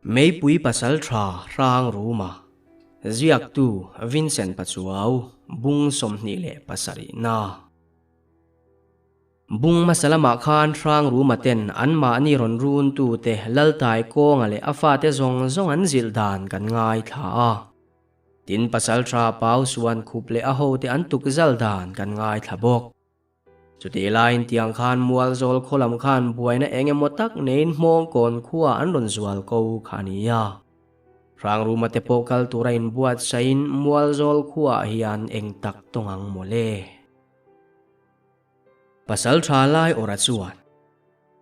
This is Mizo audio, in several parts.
Meipui Pasaltha Hrang Ruma, Ziaktu Vincent Pachuau, Bung 27 na. Bung hmasa lamah khan Hrang Ruma ten anmahni rawn runtute Laltai kawnga leh a fate zawng zawng an zilh dan kan ngaithla a. Tin Pasaltha Pau Suan khup leh a hote an tukzal dan kan ngaithla bawk. Chutih laiin tiang khan Mualzawl khaw lam khan buaina eng emaw tak neiin Hmawngkawn khua an rawn zual ko kha a ni a. Hrangruma te pawh kal tura inbuatsahin Mualzawl khuaah hian eng tak tawng ang maw le? Pasal tha lai awrh a chuan,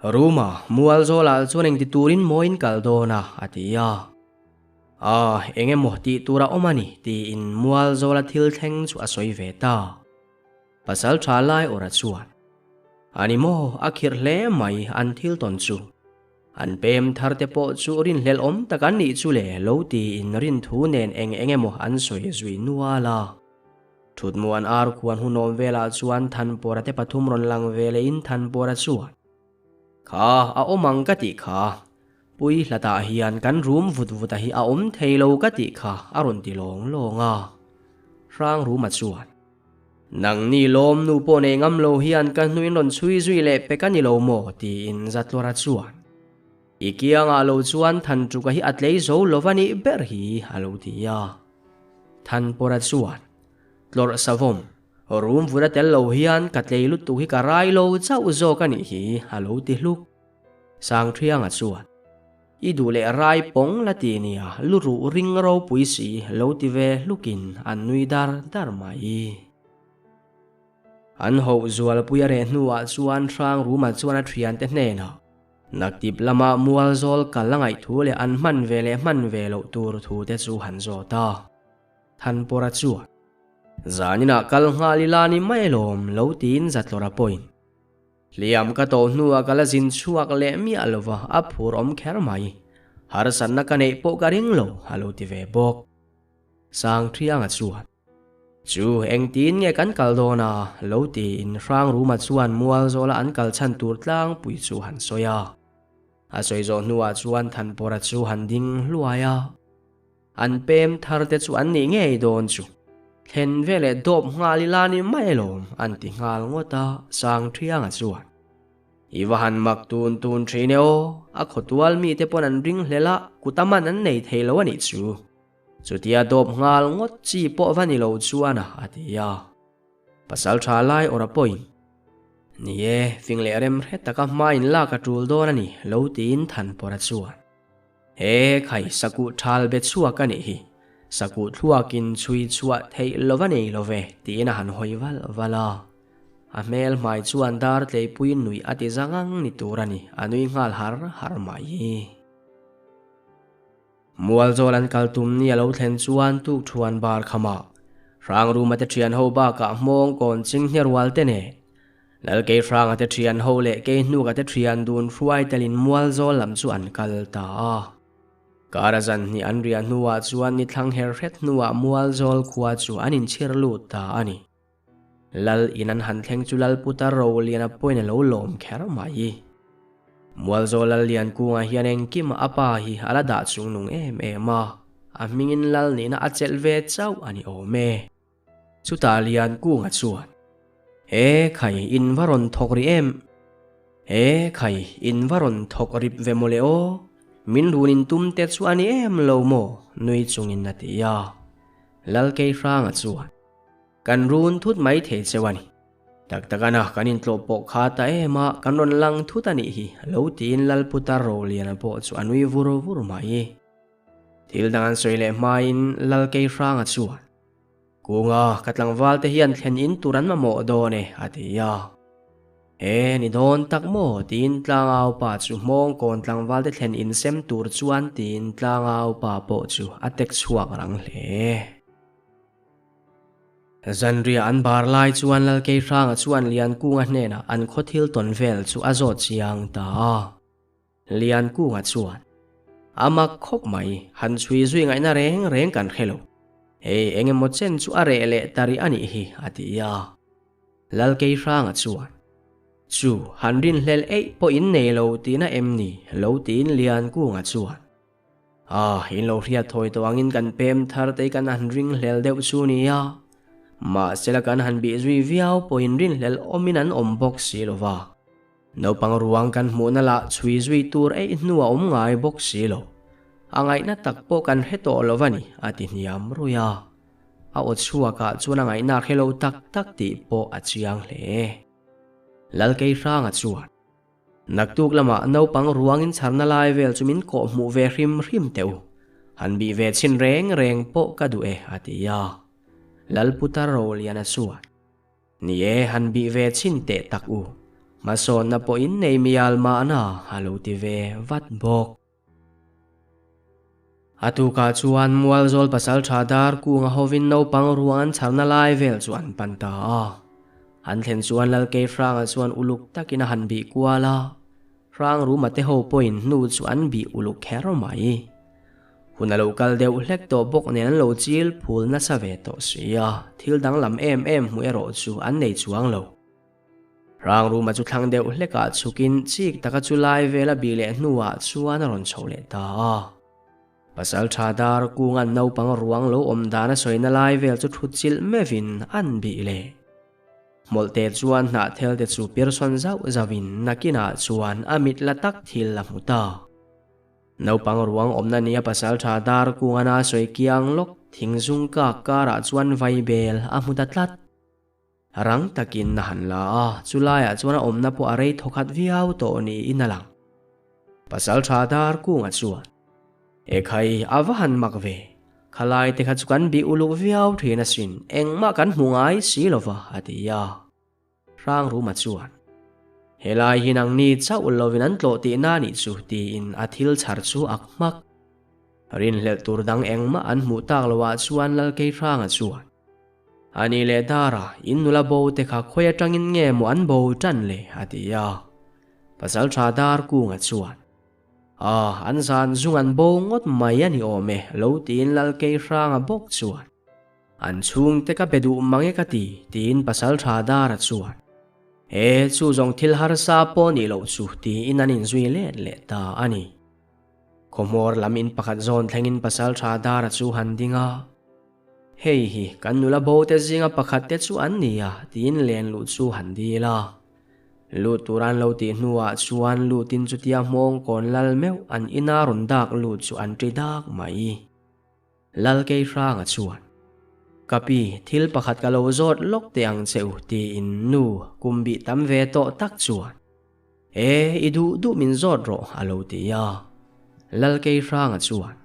Ruma, Mualzawlah chuan engti turin maw in kal dawn a? a ti a. A, eng emaw tih tur a awm a ni, tiin Mualzawla thil thleng chu a sawi ve ta. Pasal tha lai awrh a chuan, A ni maw, a khirh hle mai an thil tawn chu. An pem thar te pawh chu rinhlelh awm tak an nih chu le lo tiin rinthu nen eng eng emaw an sawi zui nual a. Thutmuan ar khuan hunawm velah chuan Thanpawra te pathum rawn lang ve lehin Thanpawra chuan, Kha, a awm ang ka tih kha. Pui hlatah hian kan rum vut vut a hi a awm thei lo ka tih kha a rawn ti lawng lawng a. Hrangruma chuan, Nangni lawm nu pawh nei ngam lo hian ka hnuin rawn chhui zui leh pek a ni lo maw? tiin Zatlawra chuan, I kiangah lo chuan Thantuka hi a tlei zo lo va nih ber hi, a lo ti a. Thanpawra chuan, Tlawrh savawm, rum vut a tel lo hian ka tlei lutuk hi ka rai lo chauh zawk a nih hi, a lo ti hluk. Sangthianga chuan, I duh leh rai pawng la ti nia, lu ruh ring ropui si lo ti ve hlukin an nui dar dar mai. An hoh zualpui a reh hnuah chuan Hrang Ruma chuan a thiante hnenah naktip lama mualzawl kal a ngaih thu leh an hman ve leh hman ve loh tur thu te chu han zawt a. Thanpawra chuan, Zaninah kal nghal ila ni mai alawm lo tiin Zatlawra pawhin Hliam ka tawh hnuah ka la zin chhuak leh miah lo va, a phur awm kher mai. Harsatna ka neih pawh ka ring lo, a lo ti ve bawk. Sangthianga chuan, Chu, engtin nge kan kal dawn a? lo tiin Hrangruma chuan Mualzawla an kal chhan tur tlangpui chu han sawi a. A sawi zawh hnuah chuan Thanpawra chu han ding hluai a. An pem thar te chu an nih ngei dawn chu. Thlen veleh dawp nghal ila ni mai alawm an ti nghal ngawt a, Sangthianga chuan. I va han mak tun tun thin e aw, a khawtual mite pawn an ring hlel a, kut a man an nei thei lo a nih chu. Chutia dawp nghal ngawt chi pawh va ni lo chuan a, a ti a. Pasal tha lai awrh a pawhin, Ni e, fing leh rem hre taka hma in lak a tul dawn a ni, lo tiin Thanpawra chuan. He khai sakuh thal be chhuak a nih hi, sakuh thluakin chhui chhuah theih lo va nei lo ve, tiin a han hawi valh valh a. A hmel hmai chuan dar tleipui nuih a ti zangang ni tur a ni, a nui nghal har har mai. Mualzawl an kal tum ni a lo thlen chuan tukthuan bar khamah Hrangruma te thian ho bakah hmawng kawn ching hne rual te nen Lalkeihranga te thian ho leh Keihnuka te thian dun hruai telin Mualzawl lam chu an kal ta a. Kara zan hnih an riah hnuah chuan ni thlang her hret hnuah Mualzawl khua chu an inchhir lut ta a ni. Lal in an han thleng chu Lalputa Roliana pawhin a lo lawm kher mai. Mualzawl Lal Liankungah hian engkim a pa hi a la dah chungnung em em a, a hmingin Lal nihna a chelh ve chauh a ni awm e. Chutah Liankunga chuan, He khai in va rawn thawk rih em? He khai in va rawn thawk rip ve mawle aw, min run in tum te chu a ni em lo maw? nui chungin a ti a. Lalkeihranga chuan, Kan run thut mai thei cheu a ni. Tak tak ana kan intlawh pawh kha ta em a, kan rawn lang thut a nih hi, lo tiin Lalputar Roliana pawh chu a nui vur vur mai. Thil dang an sawi leh hmain Lalkeihranga chuan, Kunga, ka tlangval te hian thlen in tur an mamawh dawn e, a ti a. He, ni dawn tak maw? tiin tlangau pa chu hmawng kawn tlangval te thlen in sem tur chuan tiin tlangau pa pawh chu a tek chhuak rang hle. Zanriah an bar lai chuan Lalkeihranga chuan Liankunga hnenah an khaw thil tawn vel chu a zawt chiang ta a. Liankunga chuan, A mak khawp mai, han chhui zui ngaihna reng reng kan hre lo. Hei eng emaw chen chu a reh leh ta rih a nih hi, a ti a. Lalkeihranga chuan, Chu, han rinhlelh eih pawh in nei lo tihna em ni? lo tiin Liankunga chuan. A, in lo hriat thawi tawh angin kan pem thar te hi kan han ringhlel deuh chu nia. Mahsela kan han bih zui viau pawhin rinhlel awmin an awm bawk si lo va. Naupang ruang kan hmuhna lah chhui zui tur eih hnu a awm ngai bawk si lo. A ngaihna tak pawh kan hre tawh lo va ni, a ti hniam ruih a. A aw chhuakah chuan a ngaihna a hre lo tak tak tih pawh a chiang hle. Lalkeihranga chuan. Naktuk lamah naupang ruangin chharna lai vel chu min kawh hmuh ve hrim hrim teh u. Han bih ve chhin reng reng pawh ka duh e, a ti a. Lalputar Roliana chuan, Ni e, han bih ve chhin teh tak u. Hmasawnna pawhin nei mial mahna, a lo ti ve vat bawk. A tukah chuan Mualzawl pasaltha dar kunga hovin naupang ruang an chharna lai vel chu an pan ta a. An thlen chuan Lalkeihranga chuan uluk takin a han bih kual a, Hrangruma te ho pawhin hnu chu an bih uluk kher mai. Hun a lo kal deuh hlek tawh bawk nen an lo chil phul nasa ve tawh si a, thil danglam em em hmuh erawh chu an nei chuang lo. Rangruma chu thlang deuh hlekah chhukin chik taka chu lai vela bih leh hnuah chuan a rawn chho leh ta a. Pasaltha dar kunga'n naupang ruang lo awm dan a sawina lai vel chu thut chilh meuhin an bih leh. Hmawlhte chuan hnahthel te chu pirsawn zauh zauhin nakinah chuan a mit la tak thil a hmu ta. Naupang ruang awmna nia pasaltha dar kunga'n a sawi kiang lawk thing zung kak karah chuan vaibel a hmu ta tlat. Rang takin a han la a, chulaiah chuan a awmna pawh a rei thawkhat viau tawh niin a lang. Pasaltha dar kunga chuan, Ekhai, a va han mak ve. Khalai te kha chu kan bih uluk viau thin asin, engmah kan hmu ngai si lo va, a ti a. Hrangruma chuan, Helai hi nangni chauh lovin an tlawh tihna nih chu, tiin a thil chhar chu a hmak. Rinhlelh tur dang engmah an hmuh tak loah chuan Lalkeihranga chuan, A nih leh Dara, in nula bo te kha khawi atangin nge maw an bo tan le? a ti a. Pasaltha Dar Kunga chuan, A, an zan zung an bo ngawt mai a ni awm e, lo tiin Lalkeihranga bawk chuan, An chhungte ka be duh mang e ka ti, tiin Pasaltha Dara chuan, E, chu zawng thil harsa pawh nih loh chu, tiin an inzui let leh ta a ni. Khawhmawr lam in pakhat zawn thlengin Pasaltha Dara chu han ding a. Hei hi kan nula bo te zinga pakhat te chu an ni a, tiin len luh chu han dil a. Lut tur an lo tih hnuah chuan lutin chutia hmawng kawn lal meuh an ina rawn dak lut chu an ṭi dak mai. Lal Keihranga chuan, Ka pi, thil pakhat ka lo zawt lawk teh ang che u, tiin nu kum bih tam ve tawh tak chuan, E, i duh duh min zawt rawh, a lo ti a. Lalkeihranga chuan,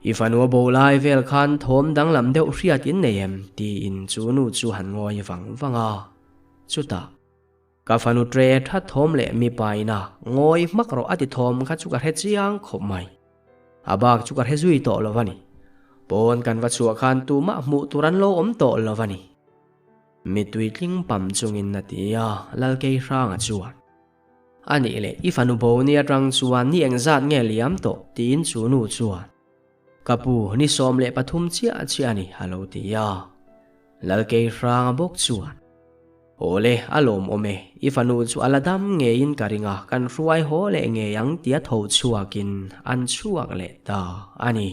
I fanu a bo lai vel khan thawm danglam deuh hriat in nei em? tiin chu nu chu han ngawi vang vang a. Chutah, Ka fanu tre tha thawm leh mipa ina ngawi hmak rawh a ti thawm kha chu ka hre chiang khawp mai. A bak chu ka hre zui tawh lo a ni. Pawn kan va chhuah khan tumah hmuh tur an lo awm tawh lo a ni. Mittui tling pam chungin a ti a, Lalkeihranga chuan, A nih leh, i fanu bo ni atang chuan ni engzat nge liam tawh? tiin chu nu chuan, Ka pu, ni 13 chiah chiah a ni, a lo ti a. Lalkeihranga bawk chuan, Awle, a lawmawm e, i fanu chu a la dam ngeiin ka ring a, kan hruai haw leh ngei ang tia tho chhuakin an chhuak leh ta a ni.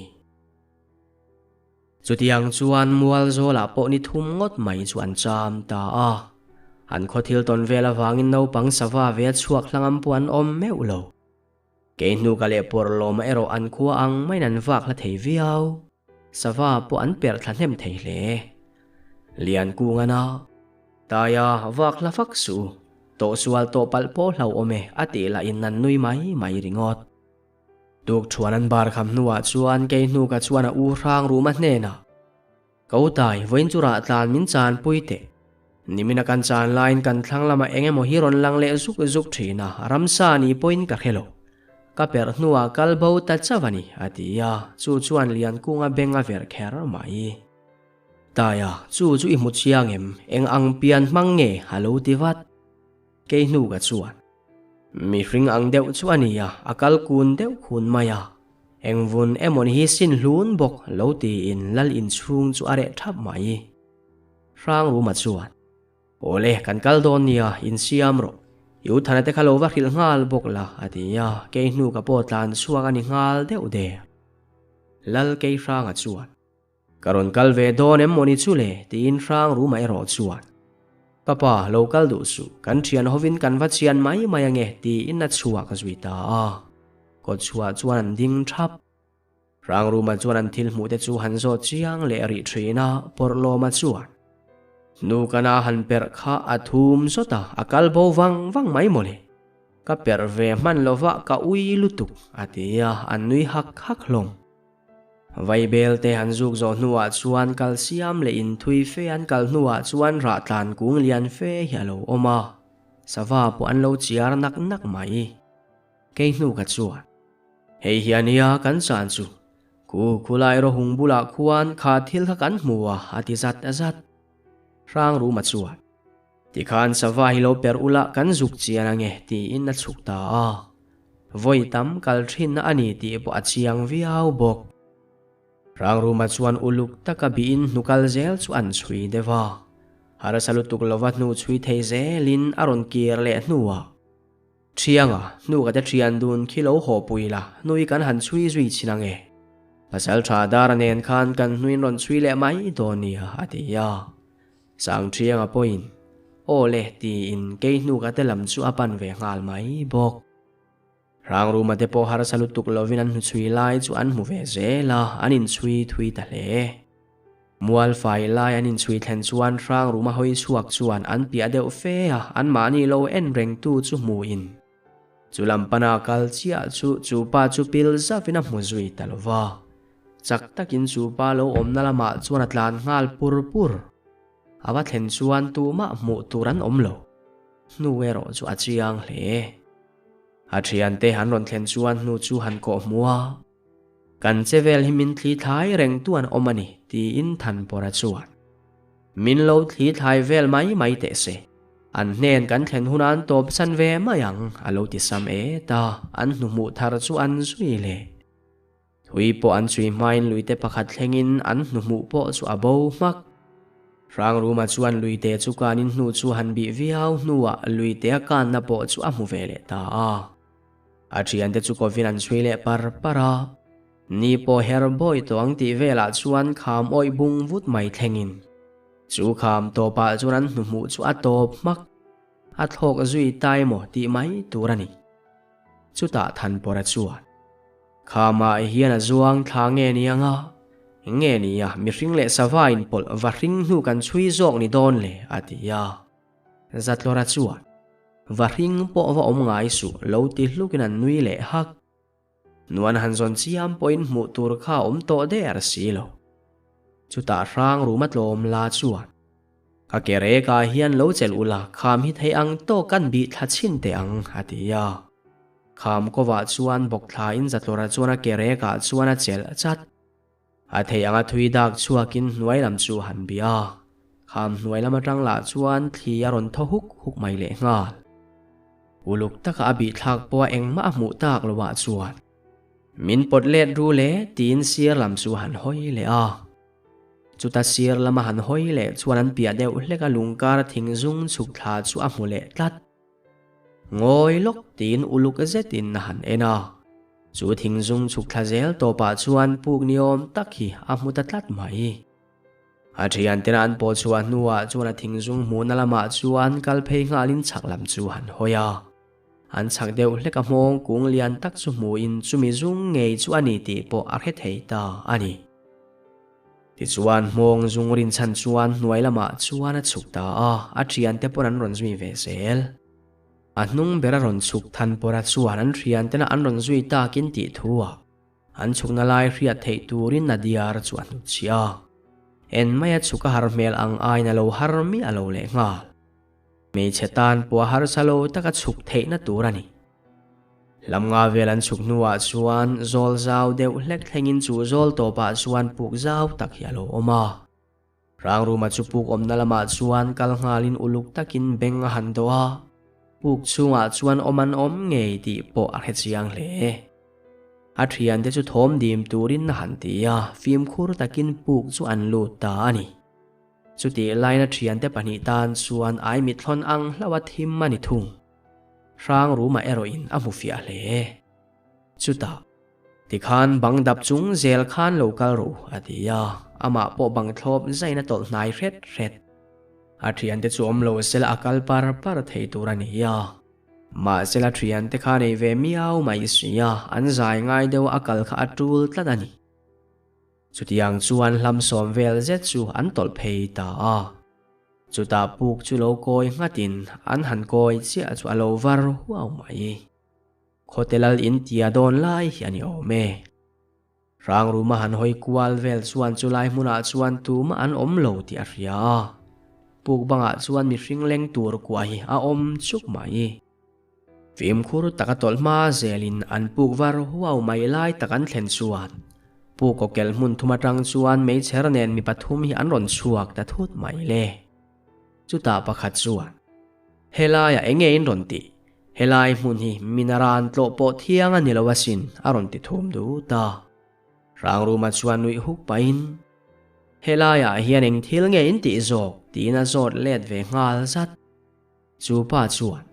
Chutiang chuan Mualzawlah pawh ni thum ngawt mai chu an cham ta a. An khaw thil tawn vel avangin naupang sava ve a chhuak hlangam pawh an awm meuh lo. Kei hnuka leh Pawrhlawma erawh an khua ang maiin an vak hla thei viau. Sava pawh an perh thla hnem thei hle. Liankunga na, Taia vak hla fak suh u, tawhsual tawh palh pawh hlauhawm e a tih lahin an nui mai mai ringawt. Tuk thuan an bar kham hnuah chuan kei hnuka chuan a u hrang ruma hnenah, Ka u tai, vawiin chu rah tlan min chan pui teh. Nimina kan chan laiin kan thlang lamah eng emaw hi rawn lang leh zuk zuk thin a, ramsa ni pawhin ka hre lo. Ka perh hnuah kal bo ta chauh a ni, a ti a, chu chuan Liankunga beng a verh kher mai. Taia, chu chu i hmu chiang em? Eng ang pian hmang nge? a lo ti vat. Kei hnuka chuan. Mihring ang deuh chu a ni a, a kal kun deuh khun mai a. Engvun emawni hi sin hlun bawk lo tiin lal inchhung chu a reh thap mai. Hrangruma chuan, Awle, kan kal dawn nia, insiam rawh. I u Thana te kha lo va hrilh nghal bawk la, a ti a, kei hnu ka pawh tlan chhuak a ni nghal deuh der. Lal Keihranga chuan, Ka rawn kal ve dawn em mawni chu le? tiin Hrangruma erawh chuan, Ka pa, lo kal duh suh, kan thian hovin kan va chian mai mai ange, tiin a chhuak zui ta a. Kawtchhuah chuan an ding thap. Hrangruma chuan an thil hmuh te chu han zawt chiang leh rih thin a, Pawrhlawma chuan, Hnukana han perh kha a thum zawt a, a kal bo vang vang mai mawle. Ka perh ve hman lova ka ui lutuk, a ti a, an nui hak hak hlawm. Vaibel te han zuk zawh hnuah chuan kal siam leh inthui fe an kal hnuah chuan rah tlan kung lian fe hi a lo awm a, sava pawh an lo chiar nak nak mai. Kei hnu ka chuan, Hei hi a nia kan chan chu, khu khulai rawhung bulah khuan kha thil kha kan hmu a, a ti zat zat. Hrangruma chuan, Tikhan sava hi lo per ula kan zuk chian ange, tiin a chhuk ta a. Vawi tam kal thinna a ni tih pawh a chiang viau bawk. Hrangruma chuan uluk taka bihin hnukal zel chu an chhui deuh a. Harsa lutuk lova hnu chhui thei zelin a rawn kir leh hnuah, Thianga, hnu ka te thian dun khi lo haw pui la, hnui kan han chhui zui chin ange. Pasal tha dara nen khan kan hnuin rawn chhui leh mai dawn nia, a ti a. Sang Thianga pawhin, Aw le, tiin kei hnu ka te lam chu a pan ve nghal mai bawk. Hrangruma te pawh harsa lutuk lovin an hnuchhui lai chu an hmu ve zel a, an inchhui thui ta hle. Mual fai lai an inchhui thlen chuan Hrangruma hawi chhuak chuan an piah deuh fe a, anmahni lo en rengtu chu hmuin chu lam pana kal chiah chu chu pa chu pil zavin a hmu zui ta lo va. Chak takin chu pa lo awmna lamah chuan a tlan nghal pur pur. A va thlen chuan tumah hmuh tur an awm lo. Hnu erawh chu a chiang hle. A thiante an rawn thlen chuan hnu chu han kawh hmu a. Kan che vel hi min thli thlai reng tu an awm a ni, tiin Thanpawra chuan. Min lo thli thlai vel mai mai teh se. An hnen kan thlen hun an tawp san ve mai ang, a lo ti sam et a, an hnuhmuh thar chu an zui leh. Thui pawh an chhui hmain luite pakhat thlengin an hnuhmuh pawh chu a bo hmak. Hrangruma chuan luite chu kanin hnu chu han bih viau hnuah luite a kanna pawh chu a hmu ve leh ta a. A thiante chu kovin an chhui leh par par a, ni pawh her bawi tawh ang tih velah chuan kham awih bung vut mai thlengin chu kham tawpah chuan an hnuhmuh chu a tawp hmak, a thlawk zui ta emaw tih mai tur a ni. Chutah Thanpawra chuan, Khamah hian a zuang thla nge ni anga? Nge nia mihring leh sava inpawlh va hring hnu kan chhui zawk ni dawn le? a ti a. Zatlawra chuan, Va hring pawh va awm ngai suh, lo ti hlukin an nui leh hak. Nuan han zawn chiam pawhin hmuh tur kha a awm tawh der si lo. Chutah hrang ruma tlawm la chuan, Ka ke rekah hian lo chelh ula, kham hi thei ang tawk kan bih thla chhin teh ang, a ti a. Kham kovah chuan bawk thlain Zatlawra chuan a ke rekah chuan a chelh chat. A thei anga thui dak chhuakin hnuai lam chu han bih a, kham hnuai lam atang lah chuan thli a rawn thaw huk huk mai leh nghal. Uluk taka a bih thlak pawha engmah a hmuh tak loah chuan min pawt let ru le tiin sir lam chu han hawi leh a. Chuta sir lama han hawi leh chuan an piah deuh hlek a lungkar thing zung chhuk thla chu a hmu leh tlat. Ngawi lawk tiin uluk zetin a han en a. Chu thingzung chhuk thla zel tawpah chuan puk ni awm tak hi a hmu ta tlat mai. A thiantena an pawh chhuah hnuah chuan a thingzung hmuhna lamah chuan kal phei nghalin chhak lam chu han hawi a. An chhak deuh hlek a hmawng kung lian tak chu hmuhin chumi zung ngei chu a ni tih pawh a hre thei ta a ni. Tichuan hmawng zung rinchhan chuan hnuai lamah chuan a chhuk ta a, a thiante pawn an rawn zui ve zel. A hnung ber a rawn chhuk than pawra chuan an thiantena an rawn zui takin tih thu ah an chhukna lai hriat theih turin Nadiar chu a hnutchhiah a. En maia chhuk a har hmel ang aiin a lo har miah lo leh nghal. Hmeichhe tan pawh a harsa lo taka chhuk theihna tur a ni. Lam nga vel an chhuk hnuah chuan zawl zau deuh hlek thlengin chu zawl tawpah chuan puk zau tak hi a lo awm a. Rangruma chu puk awmna lamah chuan kal nghalin uluk takin beng a han dawh a, puk chhungah chuan awm an awm ngei tih pawh a hre chiang hle. A thiante chu thawm dim turin a han ti a, fimkhur takin puk chu an lut ta a ni. Chutih laina thiante pahnih tan chuan ai mithlawn ang hlauh a thim a ni thung. Hrangruma erawhin a hmu fiah hle. Chutah. Tikhan bang dap chung zel khan lo kal rawh u, a ti a, amah pawh bang thlawp zain a tawlh hnai hret hret. A thiante chu awm lo sela a kal par par thei tur a ni a. Mahsela thiante kha nei ve miau mai si a, an zai ngai deuh a kal kha a tul tlat a ni. Chutiang chuan hlam sawm vel zet chu an tawlh phei ta a. Chutah puk chu lo kawi nghatin an han kawi chiah chu a lo var huau mai. Khawte lal in tia dawn lai hi a ni awm e. Hrangruma han hawi kual vel chuan chulai hmunah chuan tumah an awm lo tih a hria a. Puk bangah chuan mihring leng tur kuah hi a awm chuk mai. Fimkhur taka tawlh hma zelin an puk var huau mai lai tak an thlen chuan puk kawkel hmun thum atang chuan meichher nen mi pathum hi an rawn chhuak ta thut mai le. Chutah pakhat chuan, Helaiah eng nge in rawn tih? Helai hmun hi minaran tlawh pawh thiang a ni lo asin, a rawn ti thum dut a. Hrangruma chuan nuih huk pahin, Helaiah hian eng thil nge in tih zawk? tiin a zawt let ve nghal zat. Chu pa chuan,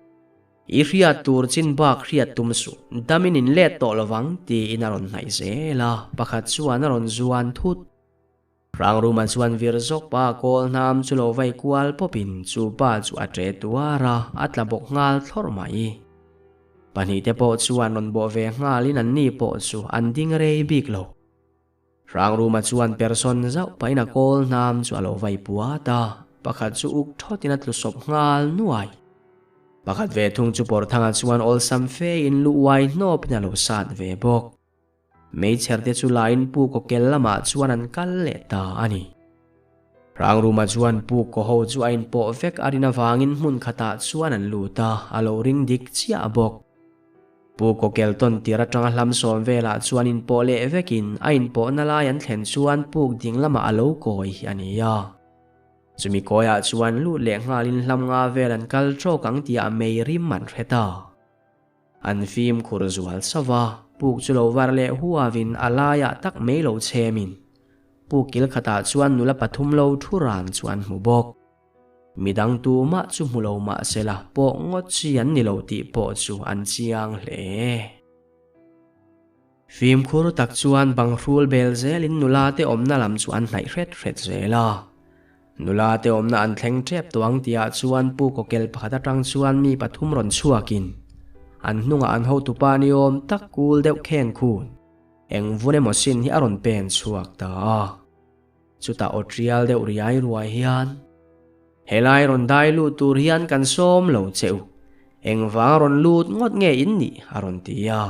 I hriat tur chin bak hriat tum suh, damin in let tawh lovang, tiin a rawn hnaih zel a, pakhat chuan a rawn zuan thut. Hrangruma chuan vir zawk pa kawl hnam chu lo vai kual pawpin chu pa chu a ṭe tuar a, a tla bawk nghal thlawrh mai. Pahnihte pawh chuan rawn bawh ve nghalin anni pawh chu an ding rei bik lo. Hrangruma chuan persawn zauh pahin a kawl hnam chu a lo vai puat a, pakhat chu uk thawtin a tlu sawp nghal nuai. Pakhat ve thung chu Pawrthanga chuan awlsam fe in lu uai hnawpin a lo sat ve bawk. Meichher te chu lain Pu Kawkel lamah chuan an kal leh ta a ni. Hrangruma chuan Pu Kawho chu a inpawh vek a rin avangin hmun khatah chuan an lut a, a lo ring dik chiah bawk. Pu Kawkel tawn tir atanga hlam sawm velah chuan inpawh leh vekin a inpawhna lai an thlen chuan puk ding lamah a lo kawi hi a ni a. Chumi kawiah chuan lut leh nghalin hlam nga vel an kal tawk ang tihah mei rim an hre ta. An fimkhur zual sauh a, puk chu lo var leh huavin a laiah tak mai lo chhemin puk kil khatah chuan nula pathum lo thu ran chu an hmu bawk. Midang tumah chu hmu lo mah sela pawh ngawt chi an ni lo tih pawh chu an chiang hle. Fimkhur tak chuan bang hrul bel zelin nula te awmna lam chu an hnaih hret hret zel a. Nula te awmna an thleng tep tawh ang tihah chuan Pu Kawkel pakhat atang chuan mi pathum rawn chhuakin an hnungah an hotupa ni awm tak kul deuh kheng khun eng vun emaw sin hi a rawn pen chhuak ta a. Chutah aw tial deuh riai ruai hian, Helai rawn dai lut tur hian kan sawm lo che u, engvang rawn lut ngawt nge in nih? a rawn ti a.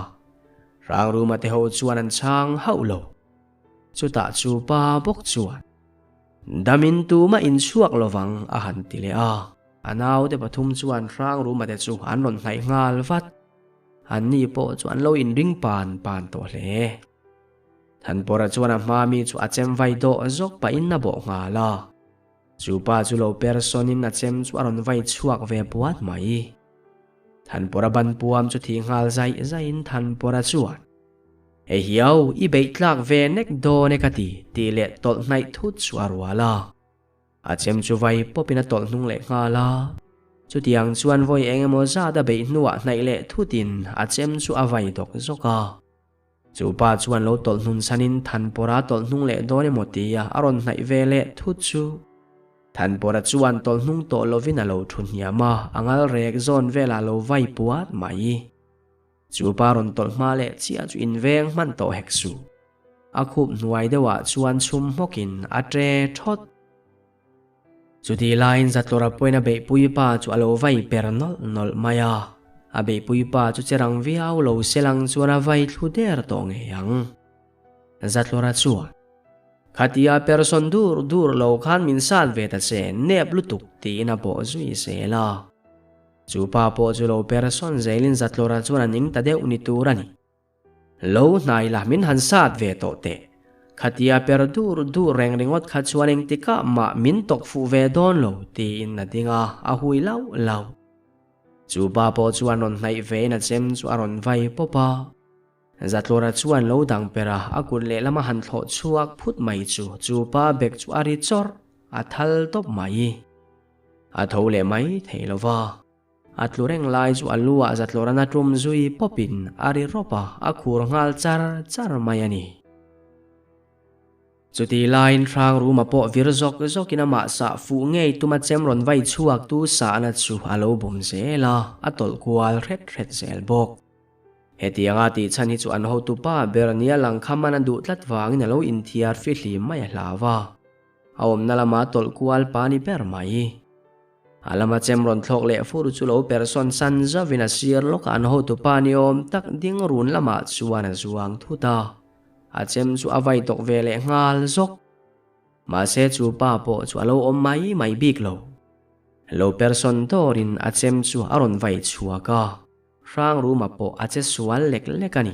Hrangruma te ho chuan an chhang hauh lo. Chutah chu pa bawk chuan, Damin tumah in chhuak lovang a han ti leh a. A naute pathum chuan Hrangruma te chu an rawn hnaih nghal vat. Anni pawh chu an lo inring pan pan tawh hle. Thanpawra chuan a hma mi chu a chem vai dawh zawk pahin a bawh nghal a. Chu pa chu lo per sawnin a chem chu a rawn vai chhuak ve puat mai. Thanpawra ban puam chu thih nghal zaih zaihin Thanpawra chuan, Hei hiau, i beih tlak ve nek dawn e ka ti, tih leh tawlh hnaih thut chu a rual a. A chem chu vai pawpin a tawlh hnung leh nghal a. Chutiang chuan vawi eng emaw zat a beih hnuah hnaih leh thutin a chem chu a vai dawk zawk a. Chu pa chuan lo tawlh hnun sanin Thanpawra tawlh hnung leh dawn emaw tia a rawn hnaih ve leh thut chu. Thanpawra chuan tawlh hnung tawh lovin a lo thu hniam a, a ngal rek zawn velah a lo vai puat mai. Chu pa rawn tawlh hma leh chiah chu inveng hman tawh hek suh. A khup hnuai deuhah chuan chhum hmawkin a ṭe ṭhawt. Chutih laiin Zatlawra pawhin a beihpui pa chu a lo vai per nawlh nawlh mai a. A beihpui pa chu che rang viau lo selang chuan a vai thlu der tawh ngei ang. Zatlawra chuan, Khatia person dur dur lo khan min sat ve ta che, nep lutuk, tiin a bawh zui zel a. Chu pa pawh chu lo per sawn zelin Zatlawra chuan a ning ta deuh ni tur a ni. Lo hnai la min han sat ve tawh teh. Khatia per dur dur reng ringawt kha chuan engtikah mah min tawk fuh ve dawn lo tiin a ding a, a hui lauh lauh. Chu pa pawh chuan rawn hnaih vein a chem chu a rawn vai pawp a. Zatlawra chuan lo dang per a, a kut lehlam a han thlawh chhuak phut mai chu chu pa bek chu a ri chawrh, a thal tawp mai. A tho leh mai thei lo va. A tlu reng lai chu a lu ah zatlawrana tum zui pawpin a ri rawp a, a khur nghal char char mai a ni. Chutih laiin hrang ruma pawh vir zawk zawkin amah sah fuh ngei tuma chem rawn vai chhuak tu sahna chu a lo bum zel a, a tawlh kual hret hret zel bawk. Hetianga tih chhan hi chu an hotupa ber nia lang kha man a duh tlat vangin a lo inthiar fihlim mai a hlau a, a awmna lama tawlh kual pa ni ber mai. A lama chem rawn thlawk leh fur chu lo per sawn san zauhin a sir lawkah an hotupa ni awm tak ding run lamah chuan a zuang thut a, a chem chu a vai tawk ve leh nghal zawk. Mahse chu pa pawh chu a lo awm mai mai bik lo. Lo per sawn dawrin a chem chu a rawn vai chhuak a, hrang ruma pawh a che sual lek lek a ni.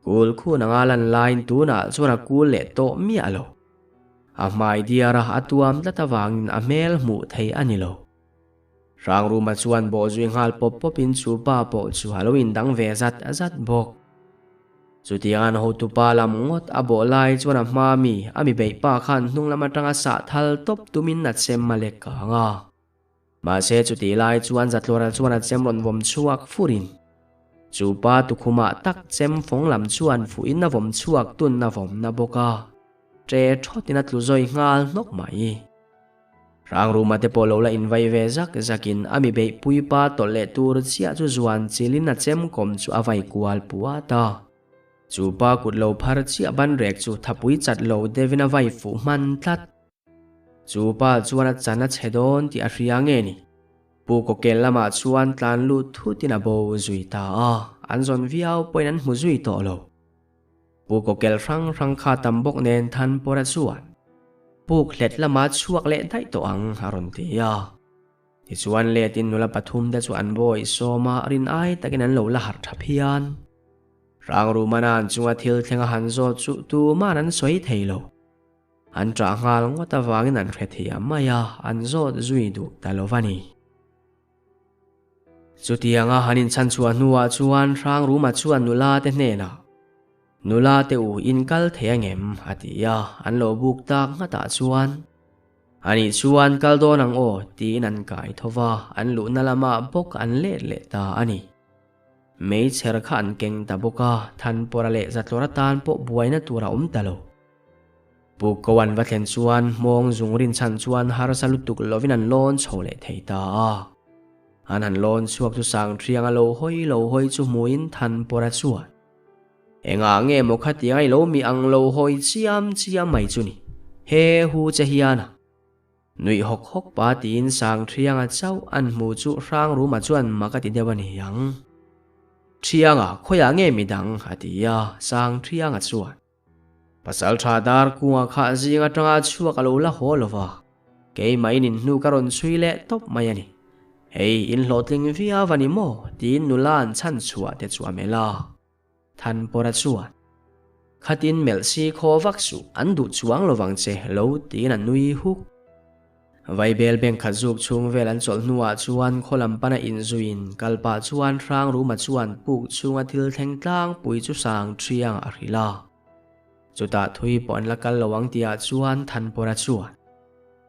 Kul khun anga lan laiin tunah chuan a kul leh tawh miah lo. A hmai diar a, a tuam tlat avangin a hmel hmuh theih a ni lo. Hrangruma chuan bawhzui nghal pawp pawpin chu pa pawh chu a lo indang ve zat zat bawk. Chutiang an hotupa lam ngawt a bawh lai chuan a hma mi, a mi beih pa khan hnung lam atanga sah thal tawp tumin a chem a lek kang a. Mahse chutih lai chuan Zatlawra chuan a chem rawn vawm chhuak furin chu pa tukhumah tak chem fawng lam chuan fuhin a vawm chhuak tun a vawmna bawk a. Ṭe ṭhawtin a tlu zawi nghal hnawk mai. Hrangruma te pawh lo la invai ve zak zakin a mi beihpui pa tawlh leh tur chiah chu zuan chilin a chem kawm chu a vai kual puat a. Chu pa kut lo phar chiah ban rek chu thapui chat lo deuhin a vai fuh hman tlat. Chu pa chuan a chan a chhe dawn tih a hria nge ni? Pu Kawkel lamah chuan tlan lut thutin a bo zui ta a, an zawn viau pawhin an hmu zui tawh lo. Pu Kawkel hrang hrang kha tam bawk nen Thanpawra chuan puk hlet lama chhuak leh daih tawh ang a rawn ti a. Tichuan letin nula pathum te chu an bawi sawm a, rin ai takin an lo la harh tha phian. Hrangrumana'n chunga thil thleng a han zawt chu tuman an sawi thei lo. An ṭah nghal ngawt avangin an hre thiam mai a, an zawt zui duh ta lo va ni. Chutianga han inchhan chhuah hnuah chuan Hrangruma chuan nula te hnenah, Nula te u, in kal thei angem? a ti a, an lo buk tak nghatah chuan, Anih chuan kal dawn ang aw, tiin an kai tho va, an luhna lamah bawk an let leh ta a ni. Meichher kha an keng ta bawk a, Thanpawra leh Zatlawra tan pawh buaina tur a awm ta lo. Pu Koan va thlen chuan hmawng zung rinchhan chuan harsa lutuk lovin an lawn chho leh thei ta a. An han lawn chhuak chu Sangṭhianga lo hawi lo hawi chu hmuin Thanpawra chuan, Engah nge maw khatiang i lo mi ang lo hawi chiam chiam mai chu ni? He hu che hian a. Nuih hawk hawk pa tiin Sangṭhianga chauh an hmu chu Hrangruma chuan mak a ti deuh a ni ang. Ṭhianga, khawiah nge midang? a ti a, Sangṭhianga chuan. Pasal tha dar kunga kha zing atanga chhuak a lo la haw lo va, keimah in inhnu ka rawn chhui leh tawp mai a ni. Hei, in hlawhtling viau a ni maw? tiin nula an chhan chhuah te chu a melh a. Thanpawra chuan, Khatin melh si khaw vak suh, an duh chuang lo vang che, lo tiin a nui huk. Vaibel bank khat zuk chhung vel an chawlh hnuah chuan khaw lam pana inzuiin kal pah chuan Hrangruma chuan puk chhunga thil thleng tlangpui chu sang thiang a hrilh a. Chutah thui pawh an la kal lo ang tihah chuan Thanpawra chuan,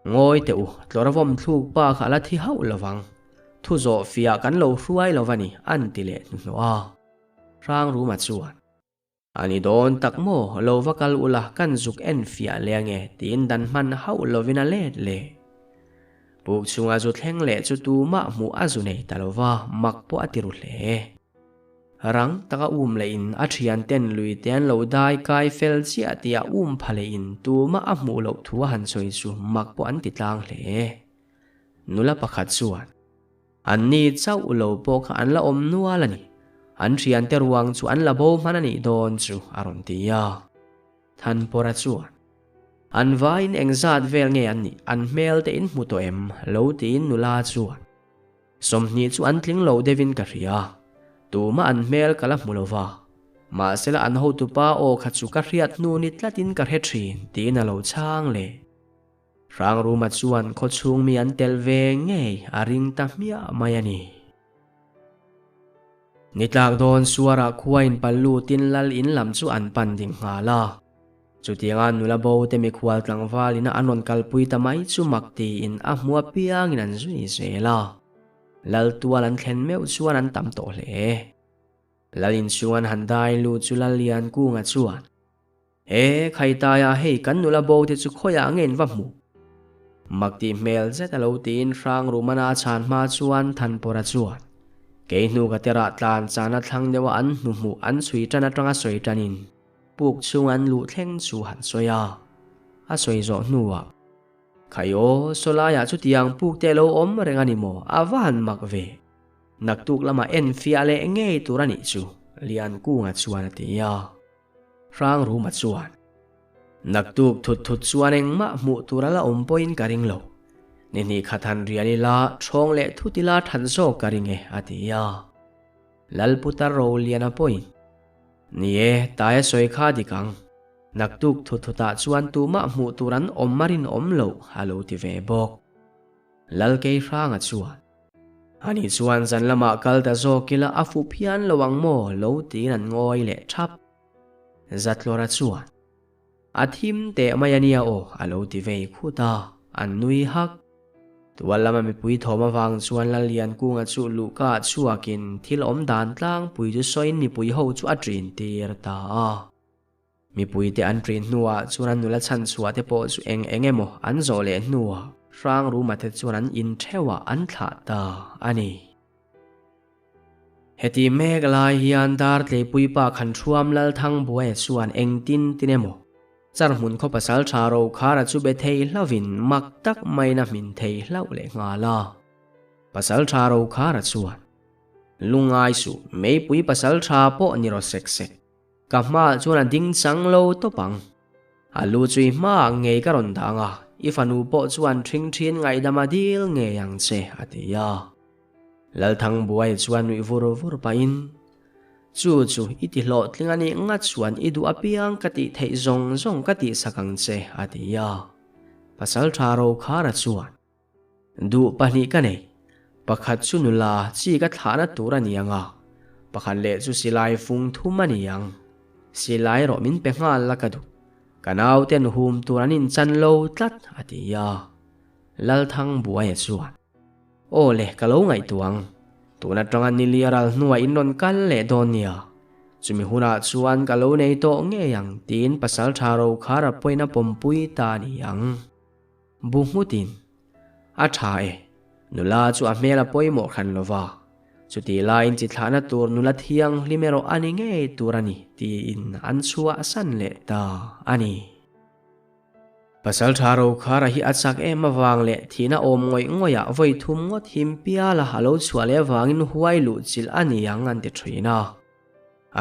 Ngawi teh u, tlawr a vawm thluk pa kha a la thi hauh lo vang. Thu zawh fiah kan lo hruai lo va ni, an ti leh hnuhnawh a. Hrangruma chuan. A ni dawn tak maw, lo va kal ula kan zuk en fiah leh ange tiin dan hman hauh lovin a let leh. Puk chhunga zu thleng leh chu tumah hmuh a zu nei ta lova, mak pawh a ti ru hle. Rang taka um lehin a thian ten lui te an lo dai kai fel chiah tih a um pha lehin tumah a hmuh loh thu a han sawi chu mak pawh an ti tlang hle. Nula pakhat chuan. An ni chauh lo pawh kha an la awm nual a ni. An thiante ruang chu an la bo hman a nih dawn chu a rawn ti a. Thanpawra chuan, An vaiin engzat vel nge an nih? An hmel te in hmu tawh em? lo tiin nula chuan, 20 chu an tling lo deuhin ka hria. Tumah an hmel ka la hmu lo va. Mahsela an hotupa aw kha chu ka hriat hnu ni tlatin ka hre thin tiin a lo chhang leh. Hrangruma chuan khawchhung mi an tel ve ngei a ring ta hmiah mai a ni. Ni tlak dawn suarah khuain pal lutin lal in lam chu an pan ding nghal a. Chutianga nula bo te mikhual tlangval ina an rawn kalpui ta mai chu mak tiin a hmu apiangin an zui zel a. Lal tual an thlen meuh chuan an tam tawh hle. Lal inchhung an han dai lut chu Lal Liankunga chuan, E, Khaitaia hei kan nula bo te chu khawiah nge in va hmuh? Mak tih hmel zet a lo tiin Hrang Rumana a chhan hma chuan Thanpawra chuan, Kei hnu ka terah tlan chana thlang deuha an hnu hmuh an chhui tan atanga sawi tanin puk chhung an luh thleng chu han sawi a. A sawi zawh hnuah, Khai aw, sawlaiah chutiang puk te lo awm reng a ni maw? A va han mak ve. Naktuk lamah en fiah leh ngei tur a nih chu, Liankunga chuan a ti a. Hrangruma chuan, Naktuk thut thut chuan engmah hmuh tur a la awm pawhin ka ring lo. Ni hnih khat han rial ila, ṭhawng leh thut ila ṭhat zawk ka ring e, a ti a. Lalputar Roliana pawhin, Ni e, taia sawi kha dik ang. Naktuk thut thutah chuan tumah hmuh tur an awm a rinawm loh, a lo ti ve bawk. Lalkeihranga chuan, Ani chuan zan lamah kal ta zawk ila a fuh phian lo ang maw lo tiin an ngawi leh thap. Zatlawra chuan, A thim teh mai a nia aw a lo ti vei khut a, an nui hak. Tual lama mipui thawm avang chuan Lalliankunga chu luhka ah chhuakin thil awm dan tlangpui chu sawiin mipui ho chu a ṭin tir ta a. Mipuite an ṭin hnuah chuan an nula chhanchhuah te pawh chu eng eng emaw an zawh leh hnuah Hrangruma te chuan an in ṭheuhah an thlah ta a ni. Heti mek lai hian Dartleipuipa Khanṭhuam Lalthangbuaia chuan engtin tin emaw Charhmun khaw pasalṭha Rokhara chu be thei hlauhin mak tak maiin a hmin thei hlauh leh nghal a. Pasalṭha Rokhara chuan, Lungngai suh, meipui pasalṭha pawh ni rawh sek sek. Ka hmaah chuan a ding chang lo tawp ang. A lu chu i hmaah ngei ka rawn dang a, i fanu pawh chuan ṭhing ṭhin ngaihdam a dil ngei ang che, a ti a. Lalthangbuai chuan nuih vur vur pahin, Chu chu i ti hlawhtling a nih ngat chuan i duh apiang ka tih theih zawng zawng ka tihsak ang che, a ti a. Pasalṭha Rokhara chuan. Duh pahnih ka nei. Pakhat chu nula chi ka thlahna tur a ni ang a, pakhat leh chu silai fung thum a ni ang. Silai erawh min pe nghal la ka duh. Ka nauten hum tur an inchan lo tlat, a ti a. Lalthangbuaia chuan, Aw le, ka lo ngaihtuah ang. Tun atanga nili a ral hnuah in rawn kal leh dawn nia. Chumi hunah chuan ka lo nei tawh ngei ang, tiin pasaltha Rokhara pawhin a pawmpui ta a ni ang. Bu nghutin, A tha e, nula chu a hmel a pawimawh hran lo va, chutih laiin chi thlahna tur nula thianghlim erawh a ni ngei tur a ni, tiin an chhuahsan leh ta a ni. Pasaltha Rokhara hi a chak em avang leh thihna awm ngawih ngawihah vawi thum ngawt him piala a lo chhuah leh avangin huai luh chilh a ni ang an ti thin a.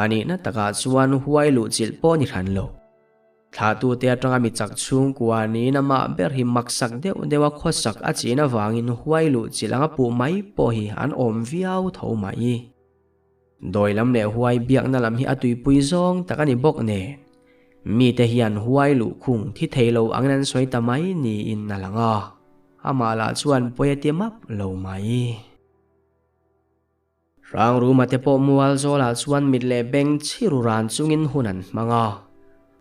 A nihna takah chuan huai luh chilh pawh ni hran lo. Thlahtute atanga mi chak chhungkua niin amah ber hi maksak deuh deuha khawsak a chin avangin huai luh chilh anga puh mai pawh hi an awm viau tho mai. Dawi lam leh huai biakna lam hi a tuipui zawng tak a ni bawk nen, mite hian huai luh khung thi thei lo angin an sawi ta mai niin a lang a, amah lah chuan pawi a ti map lo mai. Hrangruma te pawh mual zawlah chuan mit leh beng chhiru ran chungin hun an hmang a,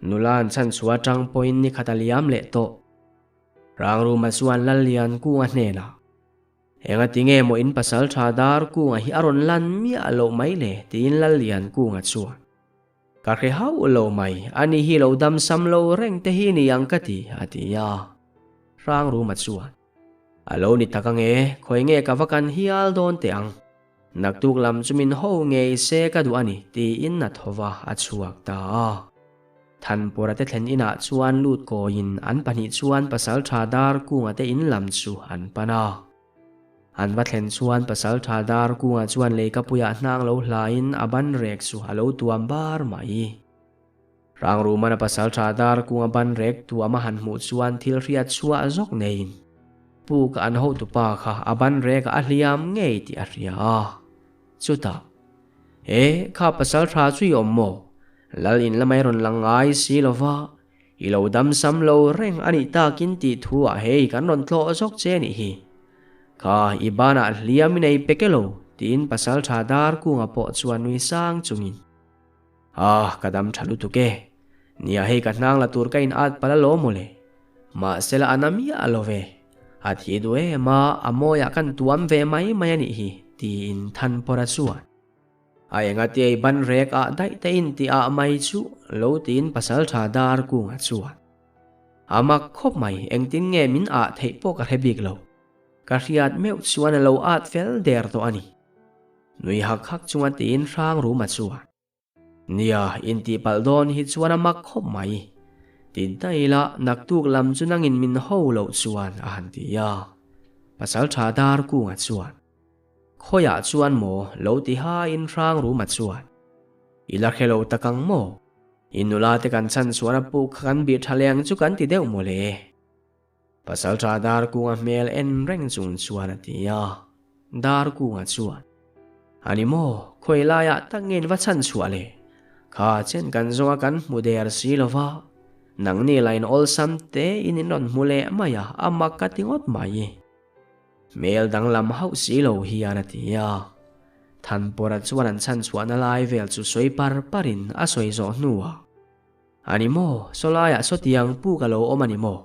nula an chhanchhuah atang pawhin ni khat a liam leh tawh. Hrangruma chuan Lallian Kunga hnenah, Enga tinge maw in pasal tha dar Kunga hi a rawn lan miah loh mai le? tiin Lallian Kunga chuan, Ka hre hauh lo mai, ani hi lo dam sam lo reng te hi ni ang ka ti, a ti a. Hrangruma chuan, A lo ni tak ange, khawi nge ka va kan hial dawn teh ang. Naktuk lam chu min ho ngei se ka duh a ni, tiin a tho va, a chhuak ta a. Thanpura te thlen inah chuan lut kawiin an pahnih chuan Pasaltha Darkunga te in lam chu an pan a. An va thlen chuan Pasaltha Darkunga chuan leikapuiah hnang lo hlaiin a ban rek chu a lo tuam bar mai. Rangrumana pasal tha dar kunga ban rek tuam a han hmuh chuan thil hriat chhuah zawk neiin puk an hotupa kha a ban rek a hliam ngei tih a hria a. Chutah, E, kha pasal tha chu i awm maw? Lal in lamai rawn lang ngai si lo va, i lo dam sam lo reng a nih takin tih thu ah hei kan rawn tlawh zawk che nih hi. Kha i banah hliam i nei pe ke lo, tiin pasal tha dar kunga pawh chuan nui sang chungin, Ah, ka dam tha lutuk e. Nia hei ka hnang la tur ka in at palh alawm mawle. Mahsela a na miah lo ve. A thi duh em a, a mawiah kan tuam ve mai mai a nih hi, tiin Thanpawra chuan a enga tiai ban rek ah daih te in tih ah mai chu lo tiin pasaltha Darkunga chuan a mak khawp mai, engtin nge min ah theih pawh ka hre bik lo, ka hriat meuh chuan a lo at fel der tawh a ni. Nui hak hak chunga tiin Hrangruma chuan. Nia, intihpalh dawn hi chuan a mak khawp mai. Ti daih ila, naktuk lam chu nangin min ho loh chuan a han ti a. Pasaltha Darkunga chuan, Khawiah chuan maw lo ti hain Hrangruma chuan, I la hre lo tak ang maw? I nula te kan chhan chuan a puk kha kan bih tha leng chu kan ti deuh maw le? Pasaltha Darkunga hmel en reng chung chuan a ti a. Darkunga chuan, A ni maw, khawi laiah tak nge in va chhan chhuah le? Kha chen kan zawnga kan hmu der si lo va, nangni la in awlsam te in in rawn hmu leh mai a, a mak ka ti ngawt mai. Hmel danglam hauh si lo hian a ti a. Thanpawra chuan an chhan chhuahna lai vel chu sawi par parin a sawi zawh hnuah, A ni maw? Sawlaiah sawtiang puk a lo awm a ni maw?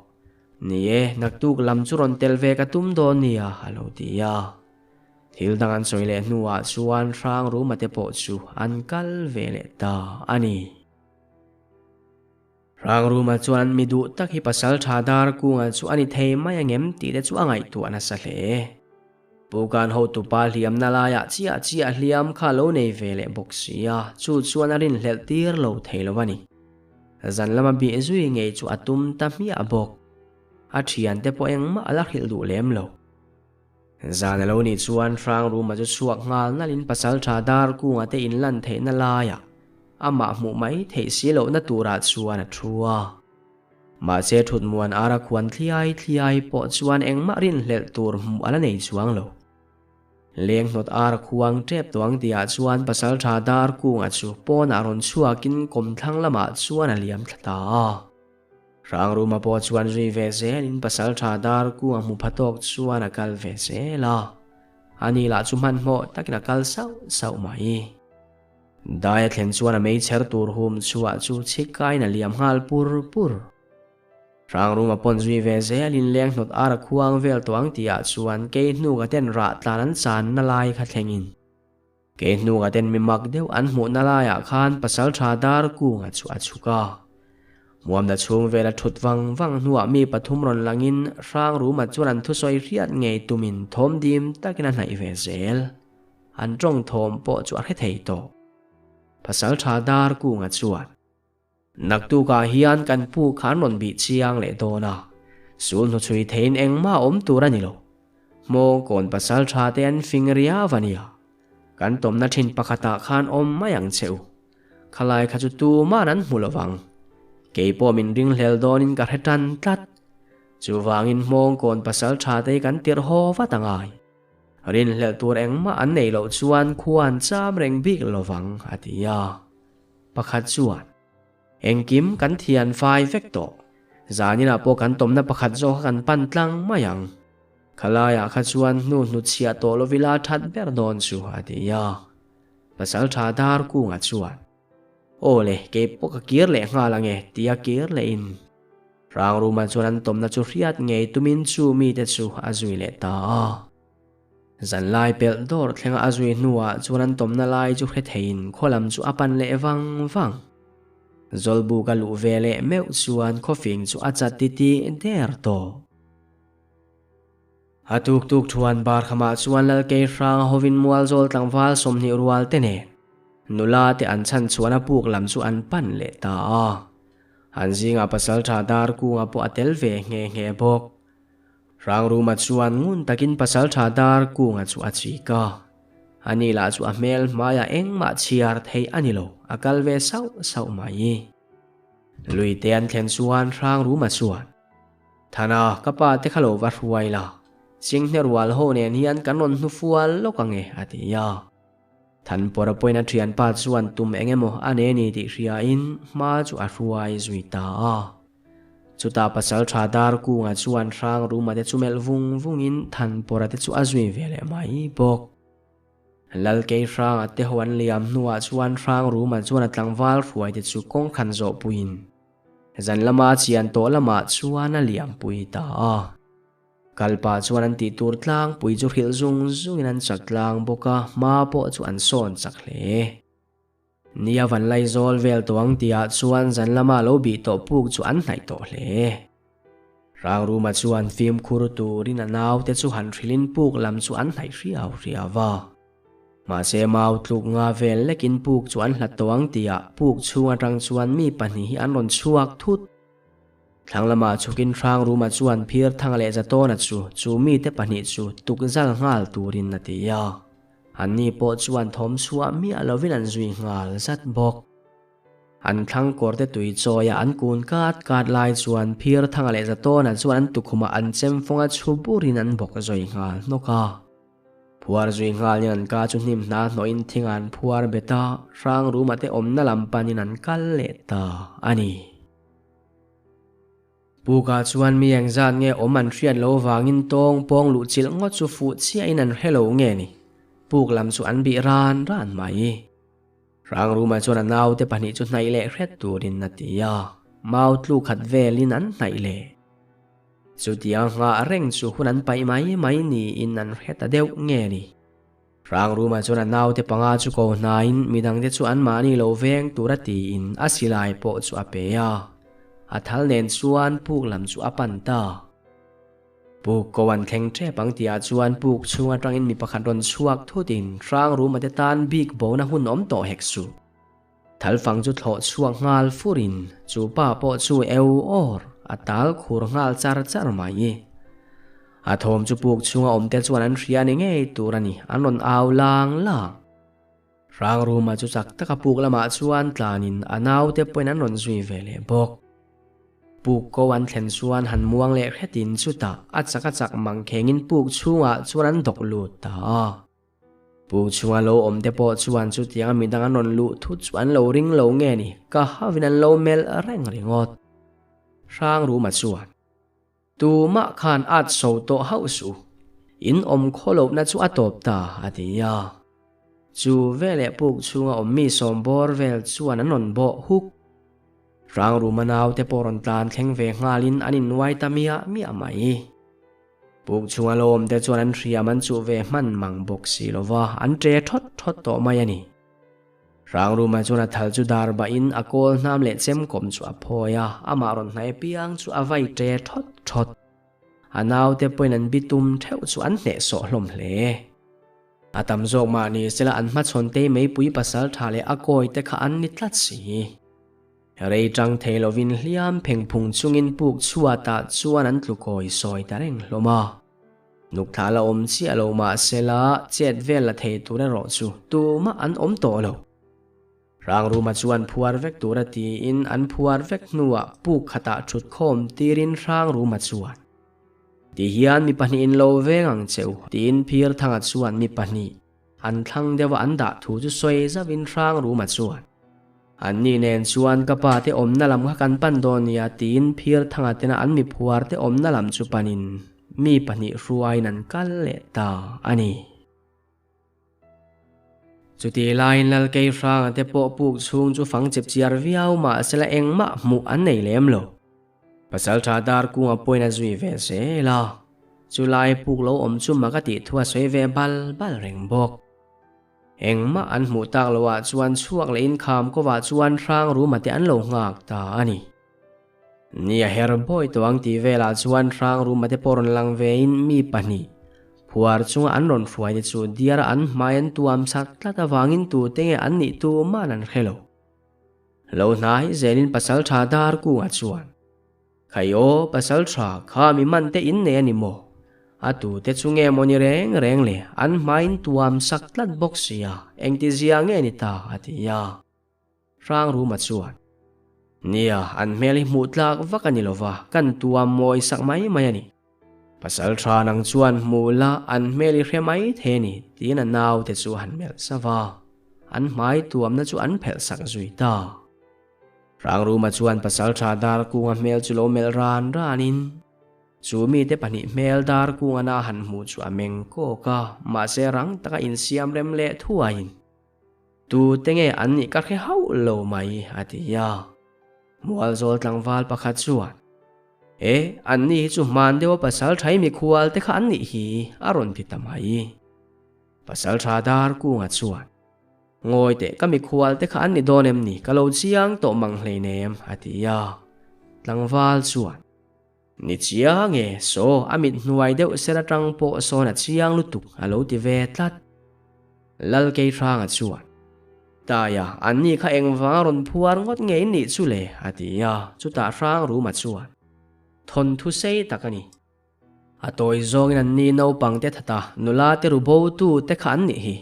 Ni e, naktuk lam chu rawn tel ve ka tum dawn nia, a lo ti a. Thil dang an sawi leh hnuah chuan Hrangruma te pawh chu an kal ve leh ta a ni. Hrangruma chuan an mi duh tak hi Pasaltha Darkunga chu a ni thei mai angem tih te chu a ngaihtuah nasa hle. Pukan hotupa hliamna laiah chiah chiah hliam kha lo nei ve leh bawk si a, chu chuan a rinhlelh tir lo thei lo a ni. Zan lama bih zui ngei chu a tum ta hmiah bawk. A thiante pawh engmah a la hrilh duh lem lo. Zan a lo nih chuan Hrangruma chu chhuak nghal nalhin Pasaltha Darkunga te inlan theihna laiah amah hmuh mai theih si lohna turah chuan a thu a. Mahse thutmuan ara khuan thliai thliai pawh chuan engmah rinhlelh tur hmuh a la nei chuang lo. Leng hnawt ara khuang tep tawh ang tihah chuan Pasaltha Darkunga chu pawnah rawn chhuakin kawmthlang lamah chuan a liam thla ta a. Hrangruma pawh chuan zui ve zelin Pasaltha Darkunga hmu pha tawk chuan a kal ve zel a. Ani lah chu hmanhmawh takin a kal sauh sauh mai. Dai a thlen chuan a meichher tur hum chhuah chu chhikkain a liam nghal pur pur. Hrangruma pawn zui ve zelin leng hnawt ar a khuang vel tawh ang tihah chuan kei hnuka ten rah tlan an channa lai kha thlengin kei hnuka ten mi mak deuh an hmuhna laiah khan Pasaltha Darkunga chu a chhuk a. Muamna chhung vela thut vang vang hnuah mi pathum rawn langin Hrangruma chuan an thusawi hriat ngei tumin thawm dim takin a hnaih ve zel. An tawng thawm pawh chu a hre thei tawh. Pasaltha Darkunga chuan, Naktukah hian kan pu kha an rawn bih chiang leh dawn a, sul hnuchhui theiin engmah a awm tur a ni lo. Hmawngkawn pasaltha te an fing riau a nia. Kan tawmna thin pakhatah khan awm mai ang che u. Khalai kha chu tuman an hmu lo vang. Kei pawh min ringhlel dawnin ka hre tan tlat. Chuvangin Hmawngkawn pasaltha te hi kan tirh haw vat a ngai. Rinhlelh tur engmah an neih loh chuan khua an cham reng bik lo vang, a ti a. Pakhat chuan, Engkim kan thian fai vek tawh. Zaninah pawh kan tawmna pakhat zawk kha kan pan tlang mai ang. Khalaiah kha chuan hnu hnutchhiah tawh lovila that ber dawn chu, a ti a. Pasaltha Darkunga chuan, Aw le, kei pawh ka kir leh nghal ang e, tia kir lehin Hrangruma chuan an tawmna chu hriat ngei tumin chu mite chu a zui leh ta a. Zanlai pelh dawr thlenga a zui hnuah chuan an tawmna lai chu hre theiin khaw lam chu a pan leh vang vang. Zawlbuk a luh ve leh meuh chuan khawfing chu a chat titih der tawh. A tuk tuk thuan Barkhamah chuan Lalkei hrang hovin Mualzawl tlangval 20 rual te nen nula te an chhan chhuan a puk lam chu an pan leh ta a. An zingah Pasaltha Darkunga pawh a tel ve nghe nghe bawk. Hrangruma chuan ngun takin Pasaltha Darkunga chu a chik a. Ani lah chu a hmel hmaiah engmah chhiar theih a ni lo, a kal ve sauh sauh mai. Luite an thlen chuan Hrangruma chuan, Thana, ka pa te kha lo va hruai la, Chinghne rual ho nen hian kan rawn hnufual lawk ang e, a ti a. Thanpawra pawhin a thianpa chuan tum eng emaw a nei a ni tih hriain hma chu a hruai zui ta a. Chutah Pasaltha Darkunga chuan Hrangruma te chu melh vung vungin Thanpawra te chu a zui ve leh mai bawk. Lalkei Hranga te ho an liam hnuah chuan Hrangruma chuan a tlangval hruai te chu kawngkhan zawhpuiin zan lama chian tawh lamah chuan a liampui ta a. Kal pah chuan an tih tur tlangpui chu hrilh zung zungin an chak tlang bawk a, hma pawh chu an sawn chak hle. Nia van laizawl vel tawh ang tihah chuan zan lama lo bih tawh puk chu an hnaih tawh hle. Rangruma chuan fimkhur turin a naute chu han hrilhin puk lam chu an hnaih hriau hriau va. Mahse mau tluk nga vel lekin puk chu an hlat tawh ang tihah puk chhung atang chuan mi pahnih hi an rawn chhuak thut. Thlang lamah chhukin Hrangruma chuan Phirthanga leh Zatawna chu chu mite pahnih chu tukzal nghal turin a ti a. Anni pawh chuan thawm chhuah miah lovin an zui nghal zat bawk. An thlang kawrte tui chawia an kun kat kat lai chuan Phirthanga leh Zatawna chuan an tukhumah an chem fawnga chhu burin an bawk zui nghal hnawk a. Phuar zui nghalin an ka chu hnim hna hnawhin thing an phuar bet a, Hrangruma te awmna lam panin an kal leh ta a ni. Puka chuan mi engzat nge awm an hriat lo vangin tawng pawng luh chilh ngawt chu fuh chiahin an hre lo nge ni? Puk lam chu an bih ran ran mai. Hrangruma chuan a naute pahnih chu hnaih leh hret turin a ti a, mau tluk khat velin an hnaih leh. Chutiang nghah reng chu hun an paih mai mai niin an hre ta deuh nge ni? Hrangruma chuan a naute panga chu ko hnaiin midangte chu anmahni lo veng tura tiin a silai pawh chu a pe a. A thal nen chuan puk lam chu a pan ta. Puk ko an thleng tep ang tihah chuan puk chhung atangin mi pakhat rawn chhuak thutin Hrangruma te tan bik bona hun awm tawh hek suh. Thalfang chu thlawh chhuak nghal furin chu pa pawh chu eu awr a tal khur nghal char char mai. A thawm chu puk chhunga awmte chuan an hria ni ngei tur a ni, an rawn au lang lang. Hrangruma chu chak taka puk lamah chuan tlanin a naute pawhin an rawn zui ve leh bawk. Puk ko an thlen chuan han muang leh hretin chutah a chak a chak mangkhengin puk chhungah chuan an dawk lut ta a. Pu chhunga lo awm te pawh chuan chutianga midang an rawn luh thut chu an lo ring lo nge ni, ka hauhin an lo melh reng ringawt. Hrangruma chuan, Tumah khan at so tawh hauh suh, in awm khawlohna chu a tawp ta, a ti a. Chu veleh puk chhunga awm mi sawm bawr vel chuan an rawn bawh huk. Hrangruma naute pawh rawn tlan thleng ve nghalin an innuai ta miah miah mai. Puk chhunga lawmte chuan an hriam an chuh ve hman mang bawk si lo va, an ṭe ṭhawt ṭhawt tawh mai a ni. Hrangruma chuan a thal chu dar bahin a kawl hnam leh chem kawm chu a phawi a, amah rawn hnaih piang chu a vai ṭe ṭhawt ṭhawt. A naute pawhin an bitum ṭheuh chu an hnehsawh hlawm hle. A tam zawk mah ni sela an hmachhawn tei meipui pasal ṭha leh a kawi te kha an ni tlat si. Rei tang thei lovin hliam pheng phung chungin puk chhuatah chuan an tlu kawi sawi ta reng hlawm a. Nuk thla la awm chiah lo mah sela chet vel la thei tur erawh chu tumah an awm tawh lo. Hrangruma chuan phuar vek tura tiin an phuar vek hnuah puk khatah thut khawm tirin Hrangruma chuan, Ti hian mi pahnihin lo veng ang che u, tiin Phirthanga chuan mi pahnih An thlang deuh a an dah thu chu sawi zauhin Hrangruma chuan, Anni nen chuan ka pa te awmna lam kha kan pan dawn nia tiin Phirthanga tena an miphuar te awmna lam chu panin mi pahnih hruaiin an kal leh ta a ni. Chutih laiin Lalkei Hranga te pawh puk chhung chu fang chep chiar viau mahsela engmah hmuh an nei lem lo. Pasalṭha dar kunga pawhin a zui ve zel a, chu lai puk lo awm chu mak a tih thu a sawi ve bal bal reng bawk. Engmah an hmuh tak loh ah chuan chhuak leh inkham kawvah chuan hrang ruma te an lo nghak ta a ni. Ni a her bawi tawh ang tih velah chuan hrang ruma te pawh rawn lang vein mi pahnih phuar chunga an rawn hruai te chu diara an hmai an tuam chak tlat avangin tute nge an nih tuman an hre lo. Lo hnai zelin Pasalṭha Darkunga chuan, Khai aw, Pasalṭha, kha mi man te in nei a ni maw? A tute chu nge maw ni reng reng le, an hmain tuam sak tlat bawk sia, engti zia nge ni ta? a ti a. Hrangruma chuan, Nia, an hmel hi hmuh tlak vak a ni lo va, kan tuam mawi sak mai mai a ni. Pasalṭha nang chuan hmu la an hmel i hre mai thei a ni, tiin a naute chu a han melh zauh a. An hmai tuamna chu an phelh sak zui ta. Hrangruma chuan pasalṭha Darkunga hmel chu lo melh ran ranin, chu mite pahnih hmel Darkunga na han hmuh chu a meng kawk a, mahse rang taka insiam rem leh thuaiin, Tute nge an nih ka hre hauh lo mai, a ti a. Mualzawl tlangval pakhat chuan. E, anni hi chu hman deuha pasalṭha i mikhual te kha an nih hi, a rawn ti ta mai. Pasalṭha Darkunga chuan, Ngawi teh, ka mikhual te kha an ni dawn em ni? Ka lo chiang tawh mang hleinem, a ti a. Tlangval chuan, Ni chiang e, saw, a mit hnuai deuh ser atang pawh sawn a chiang lutuk, a lo ti ve tlat. Lalkeihranga chuan, Taia, anni kha engvanga rawn phuar ngawt nge in nih chu le? a ti a, chutah Hrangruma chuan, Thawnthu sei tak a ni. A tawi zawngin anni naupang te thata nula te ru bo tu te kha an nih hi.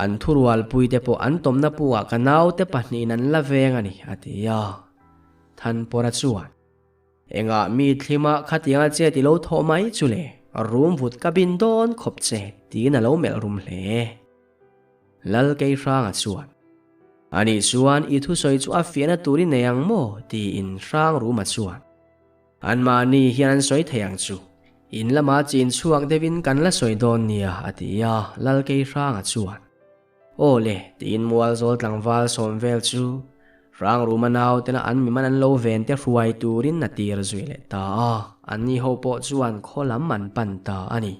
An thurualpui te pawh an tawmna puah ka naute pahnihin an la veng a ni, a ti a. Thanpawra chuan, Engah mi thlima khatianga che ti lo thawh mai chu le, rum vut ka bin dawn khawp che, tiin a lo melh rum hle. Lal Keihranga chuan, Anih chuan i thusawi chu a fiahna tur i nei ang maw? tiin Hrangruma chuan, Anmahni hian an sawi thei ang chu, in lama chin chhuak deuhin kan la sawi dawn nia, a ti a, Lal Keihranga chuan, Aw le, tiin Mualzawl tlangval sawm vel chu Hrangruma nautena an miman an lo ven te hruai turin a tir zui leh ta a, anni ho pawh chuan khaw lam an pan ta a ni.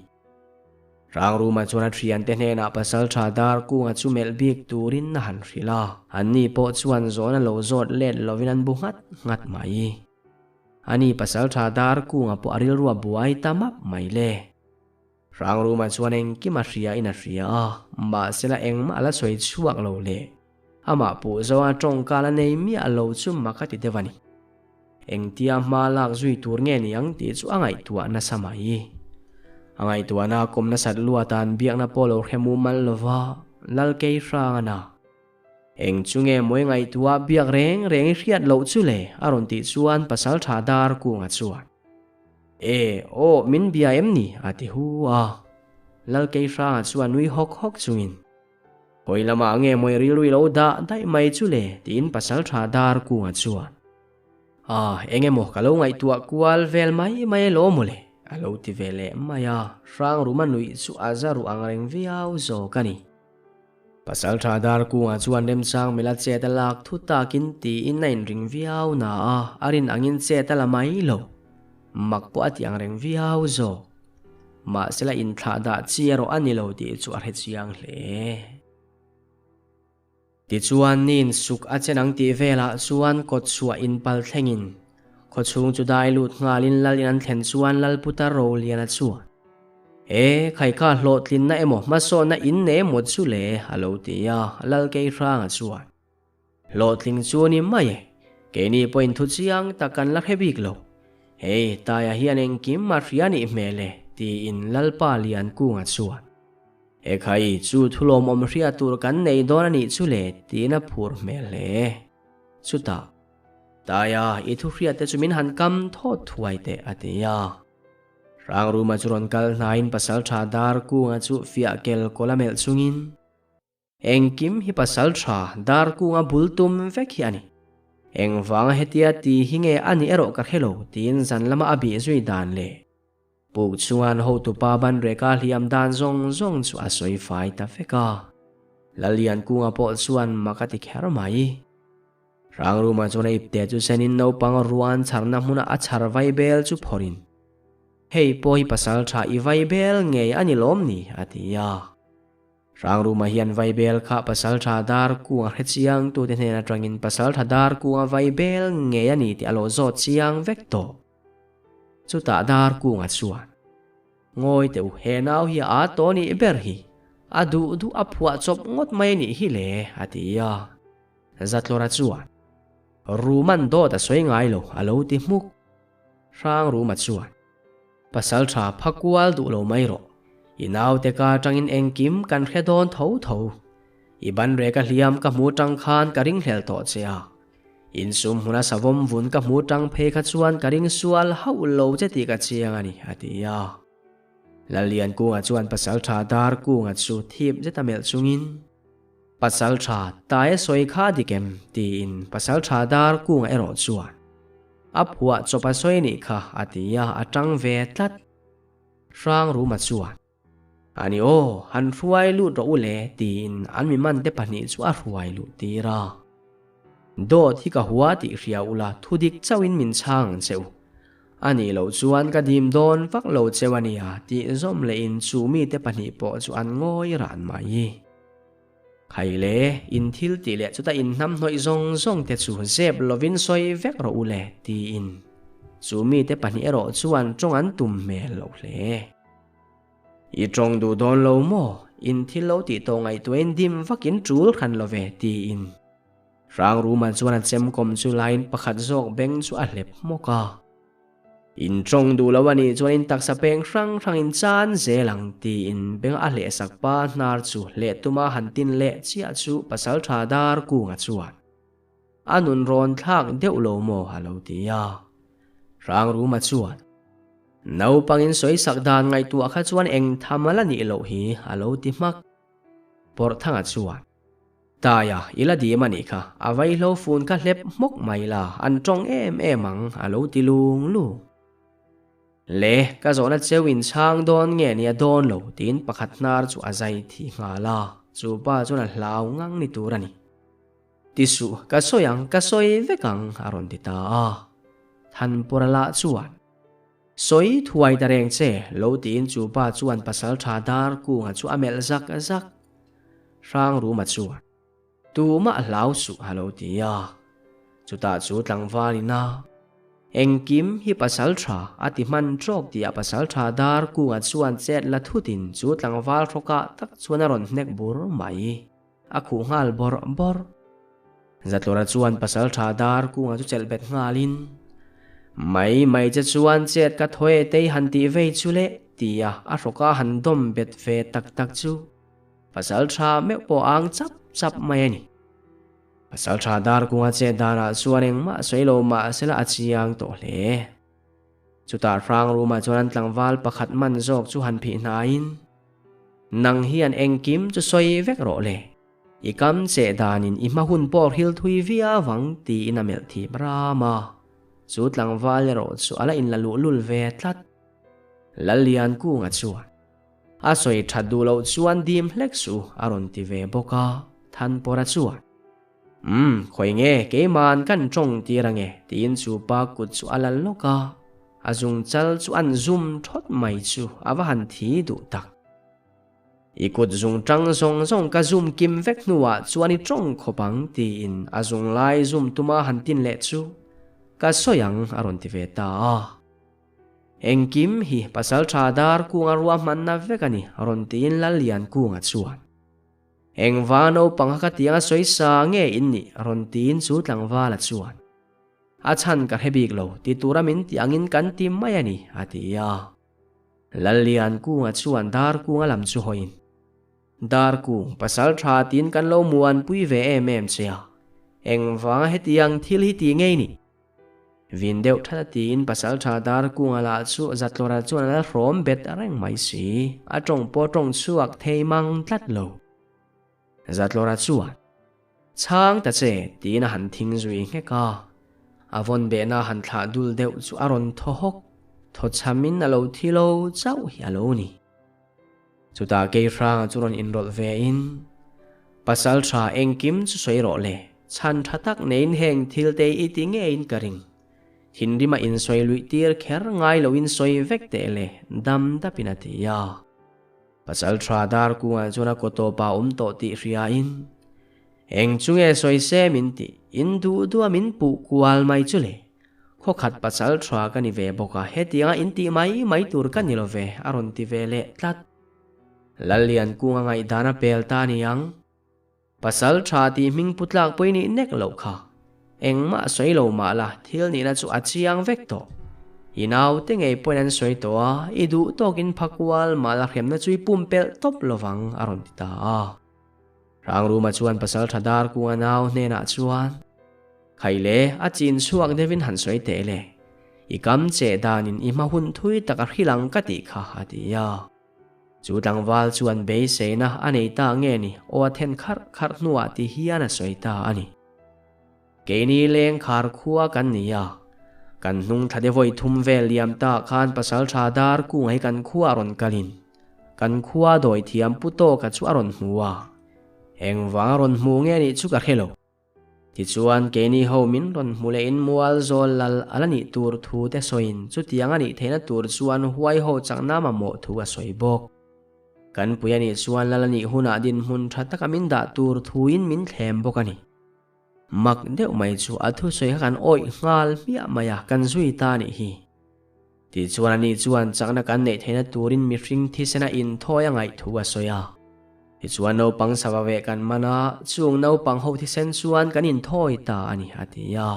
Hrangruma chuan a thiante hnenah pasaltha Darkunga chu melh bik turin a han hrilh a, anni pawh chuan zawhna lo zawt let lovin an bu nghat nghat mai. Ani pasaltha Darkunga pawh a rilru a buai ta map mai le. Hrangruma chuan engkim a hria in a hria a, mahsela engmah a la sawi chhuak lo le. Amah puh zawnga tawngka la nei miah lo chu mak a ti deuh a ni. Engtia hma lak zui tur nge ni ang tih chu a ngaihtuah nasa mai. A ngaihtuahna a kawm nasat luatan biakna pawh lo hre mumal lova Lalkei hrang a na. Eng chu nge mawi ngaihtuah biak reng reng i hriat loh chu le? a rawn tih chuan Pasaltha Darkunga chuan, E, aw, min bia em ni? a ti hu a. Lalkeihranga chuan nui hawk hawk chungin, Hawi lamah nge mawi rilru i lo dah daih mai chu le? tiin Pasaltha Darkunga chuan, A, eng emaw ka lo ngaihtuah kual vel mai mai elaw maw le? a lo ti ve leh mai a, Hrangruma nuih chu a za ruh ang reng viau zawk a ni. Pasalṭha Darkunga chuan remchang mila chet a lak thu takin tiin a inring viau na a, a rin angin chet a la mai lo. Mak pawh a ti ang reng viau zawk. Mahsela inthlah dah chi erawh a ni lo tih chu a hre chiang hle. Tichuan nin suk a chen ang tih velah chuan kawt chhuah inpal thlengin khawchhung chu dai lut nghalin lal in an thlen chuan Lalputar Roliana chuan E, khaikha hlawhtlinna emaw hmasawnna in nei emaw chu le a lo ti a, Lalkeihranga chuan Hlawhtling chu a ni mai e, keini pawhin thu chiang tak kan la hre bik lo. Hei, Taia hian engkim a hria nih hmel e tiin Lalpa Liankunga chuan Ekhai, chu thulawmawm hria tur kan nei dawn a nih chu le tiin a phur hmel hle. Chutah, Taia, i thu hriatte chu min han kam thawt thuai teh a ti a. Hrangruma chu rawn kal hnaiin Pasalṭha Darkunga chu fiah kel kawl a melh chungin, Engkim hi Pasalṭha Darkunga bul tum vek hi a ni. Engvanga hetia ti hi nge a nih erawh ka hre lo tiin zan lama a bih zui dan leh puk chungan hotupa banreka hliam dan zawng zawng chu a sawi fai ta vek a. Laliankunga pawh chuan mak a ti kher mai. Hrangruma chuan a ipte chu senin naupang ruan chharna hmuna a chhar vaibel chu phawrhin, Hei pawh hi pasal tha i vaibel ngei a ni lawm ni? a ti a. Hrangruma hian vaibel kha pasal tha dar kunga hre chiang tute hnen atangin pasal tha dar kunga vaibel ngei a ni tih a lo zawt chiang vek tawh. Chutah dar kunga chuan, Ngawi teh u, he nau hi a â tawh nih ber hi, a duh duh a phuah chawp ngawt mai a nih hi le, a ti a. Zatlawra chuan, Ruman dawt a sawi ngai lo, a lo ti hmuk. Hrangruma chuan, Pasal tha pha kual duh lo mai rawh. I naute ka atangin engkim kan hre dawn tho tho. I banrek a hliam ka hmu tang khan ka ringhlel tawh che a. Insum hmuna savawm vun ka hmu tang phei kha chuan ka ring sual hauh lo che tih ka chiang a ni, a ti a. Lalliankunga chuan pasal tha Darkunga chu thip zeta melh chungin, Pasal tha tai a sawi kha a dik em? tiin pasal tha dar kunga erawh chuan a phuah chawp a sawi nih kha a ti a, a tang ve tlat. Hrangruma chuan, A ni aw, han hruai lut rawh u le tiin an mi mante pahnih chu a hruai luh tir a. Dawt hi ka hua tih hria ula thudik chauhin min chhang ang che u. A nih loh chuan ka dim dawn vak lo cheu a nia tih zawm lehin chu mite pahnih pawh chu an ngawi ran mai. Khaile, in thil tih leh chuta in hnamhnawih zawng zawng te chu zep lovin sawi vek rawh u le tiin chu mite pahnih erawh chuan tawng an tum hmel loh hle. I tawng duh dawn lo maw? In thil lo tih tawh ngaihtuahin dim vakin tul hran lo ve tiin. Hrangruma chuan a chemkawm chu laiin pakhat zawk beng chu a hlep hmawk a. In tawng duh lo a nih chuan in taksa peng hrang hrang in chan zel ang tiin beng a hlehsak pa hnar chu hleh tuma han tin leh chiah chu pasaltha dar kunga chuan a nun rawn thlak deuh lo maw a lo ti a. Hrangruma chuan naupangin sawisak dan ngaihtuah kha chuan eng tham a la nih loh hi a lo ti hmak. Pawrhthanga chuan. Taia, i la dim a nih kha, a vaihlo fun kha hlep hmawk mai la, an tawng em em ang, a lo ti lung lung. Le, ka zawhna cheu in chhang dawn nge nia dawn lo, tiin pakhat hnar chu a zai thi nghal a, chu pa chuan a hlau ngang ni tur a ni. Ti suh, ka sawi ang, ka sawi vek ang, a rawn ti ta a. Thanpura lah chuan. Sawi thuai ta reng che, lo tiin chu pa chuan pasal tha dar kunga chu a melh zak zak. Hrangruma chuan, Tumah hlau suh a lo ti a. Chutah chu tlangval ina engkim hi pasal tha a ti hman trawk tihah pasal tha dar kunga chuan chet la thutin chu tlangval hrawkah tak chuan a rawn hnek bur mai. A khuh nghal bawrh bawrh. Zatlawra chuan pasal tha dar kunga chu chelh bet nghalin, Mai mai che chuan chet ka thaw e tei han tih vei chu le, tia a hrawka han dawm bet ve tak tak chu pasal tha meuh pawh a ang chap chap mai a ni. Pasal tha dar kunga chet danah chuan engmah sawi lo mahsela a chiang tawh hle. Chutah hrang rumah chuan an tlangval pakhat man zawk chu han phih hnaiin, Nang hian engkim chu sawi vek rawh le. I kam cheh danin i hma hun pawh hril thui viau ang tiin a melh thip ram a. Chu tlangval erawh chu a la inla luhlul ve tlat. Lallian Kunga chuan a sawi that duh loh chuan dim hlek suh a rawn ti ve bawk a, Thanpawra chuan, Umm, khawi nge keima'n kan tawng tir ange tiin chu pa kut chu a la lawk a, a zung chal chu an zum thawt mai chu a va han thi duh tak. I kut zung tang zawng zawng ka zum kim vek hnuah chuan i tawng khawp ang tiin a zung lai zum tuma han tin leh chu ka sawi ang a rawn ti ve ta a. Engkim hi pasal tha dar kunga ruahmanna vek a ni rawn tiin Lallian kunga chuan. Engva naupang kha ka tiang a sawi sa nge in nih? Rawn tiin chu tlangvala chuan, A chhan ka hre bik lo, ti tura min tih angin kan ti mai a ni, a ti a. Lallian Kunga chuan Darkunga lam chu hawiin, Darkung, pasal tha tiin kan lo muanpui ve em em che a, engvanga hetiang thil hi ti ngei nih? Vin deuh that a tiin pasaltha dar kunga lah chu Zatlawra chuan a la hrawm bet reng mai si, a tawng pawh tawng chhuak thei mang tlat lo. Zatlawra chuan, Chhang ta che, tiin a han thing zui nghek a. A vawn behna han thlah dul deuh chu a rawn thaw hawk, thaw chhamin a lo thi lo chauh hi a lo ni. Chutah Keihranga chu rawn inrawlh ve in, Pasal tha engkim chu sawi rawh le, chhan tha tak neiin heng thil te i ti ngeiin ka ring. Thinrima insawi luih tir kher ngai loin sawi vek teh le, dam dapin a ti a. Pasal tha dar kungah chuan a kaw tawpa awm tawh tih hriain, Eng chu nge sawi se min tih, in duh duha min puh kual mai chu le. Khawkhat pasal tha ka ni ve bawk a, hetianga in tih mai mai tur ka ni lo ve, a rawn ti ve leh tlat. Lallian kunga ngaihdan a pel ta ni ang. Pasal tha tih hming pu tlak pawh i nih nek loh kha. Engmah sawi lo mah la, thil nihna chu a chiang vek tawh. I naute ngei pawhin an sawi tawh a, i duh tawkin pha kual mah la hremna chu i pumpelh tawp lovang, a rawn ti ta a. Hrangruma chuan pasal tha dar kunga nau hnenah chuan, Khaile, a chin chhuak deuhin han sawi teh le. I kam cheh danin i hma hun thui tak a hrilh ang ka tih kha, a ti a. Chu tlangval chuan beiseina a nei ta nge ni, aw a then kharh kharh hnuah ti hian a sawi ta a ni. Keini leng khar khua kan ni a, kan hnung thla de vawi thum vel liam ta khan pasal tha dar kunga hi kan khua a rawn kalin kan khua dawi thiam pu tawka chu a rawn hmu a. Engvang a rawn hmu nge nih chu ka hre lo. Tichuan, keini ho min rawn hmu lehin Mualzawl lal a la nih tur thu te sawiin chutiang a nih theihna tur chuan huai ho chakna mamawh thu a sawi bawk. Kan pui a nih chuan lal a nih hunah dinhmun tha taka min dah tur thuin min thlem bawk a ni. Mak deuh mai chu a thusawi kha kan awih nghal hmiah mai a, kan zui ta a nih hi. Tichuan ani chuan chakna kan neih theihna turin mihring thisena inthawi a ngaih thu a sawi a. Tichuan naupang sava veh kan man a, chung naupang ho thisen chuan kan inthawi ta a ni, a ti a.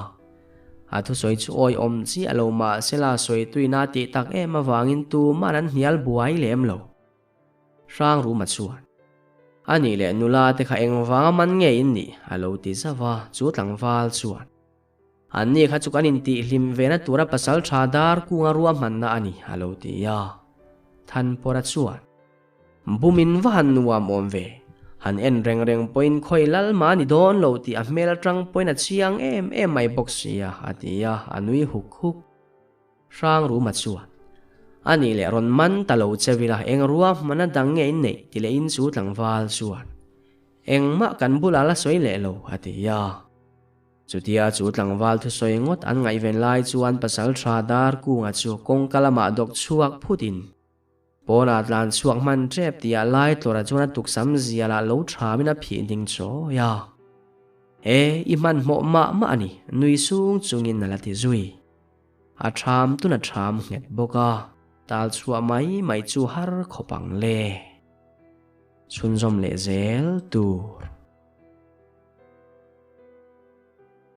A thusawi chu awihawm chiah lo mahsela sawi tuina tih tak em avangin tuman an hnial buai lem lo. Hrangruma chuan, A nih leh nula te kha engvanga man nge in nih? a lo ti zauh a, chu tlangval chuan, Anni kha chu kan intihhlim vena tura pasal tha dar kunga ruahmanna a ni, a lo ti a. Thanpawra chuan, Bumin va han nuam awm ve, han en reng reng pawhin khawi lal mah a ni dawn lo tih a hmel atang pawhin a chiang em em mai bawk sia, a ti a, a nui huk huk. Hrangruma chuan, A nih leh rawn man ta lo che vila, eng ruahmana dang nge in neih? ti leh in chu tlangval chuan, Engmah kan bulah la sawi leh lo, a ti a. Chutia chu tlangval thusawi ngawt an ngaihven lai chuan Pasalṭha Darkunga chu kawngka lamah dawk chhuak phutin, Pawnah tlan chhuak hman ṭep tihah lai tlawrah chuan a tuksam zialah lo ṭhamin a phih ding chawi a. E, i hmanhmawh mah mah a ni, nui sung chungin a la ti zui. A ṭham tun a ṭham nghet bawk a, tal chhuah mai mai chu har khawp ang le. Chhunzawm leh zel tur.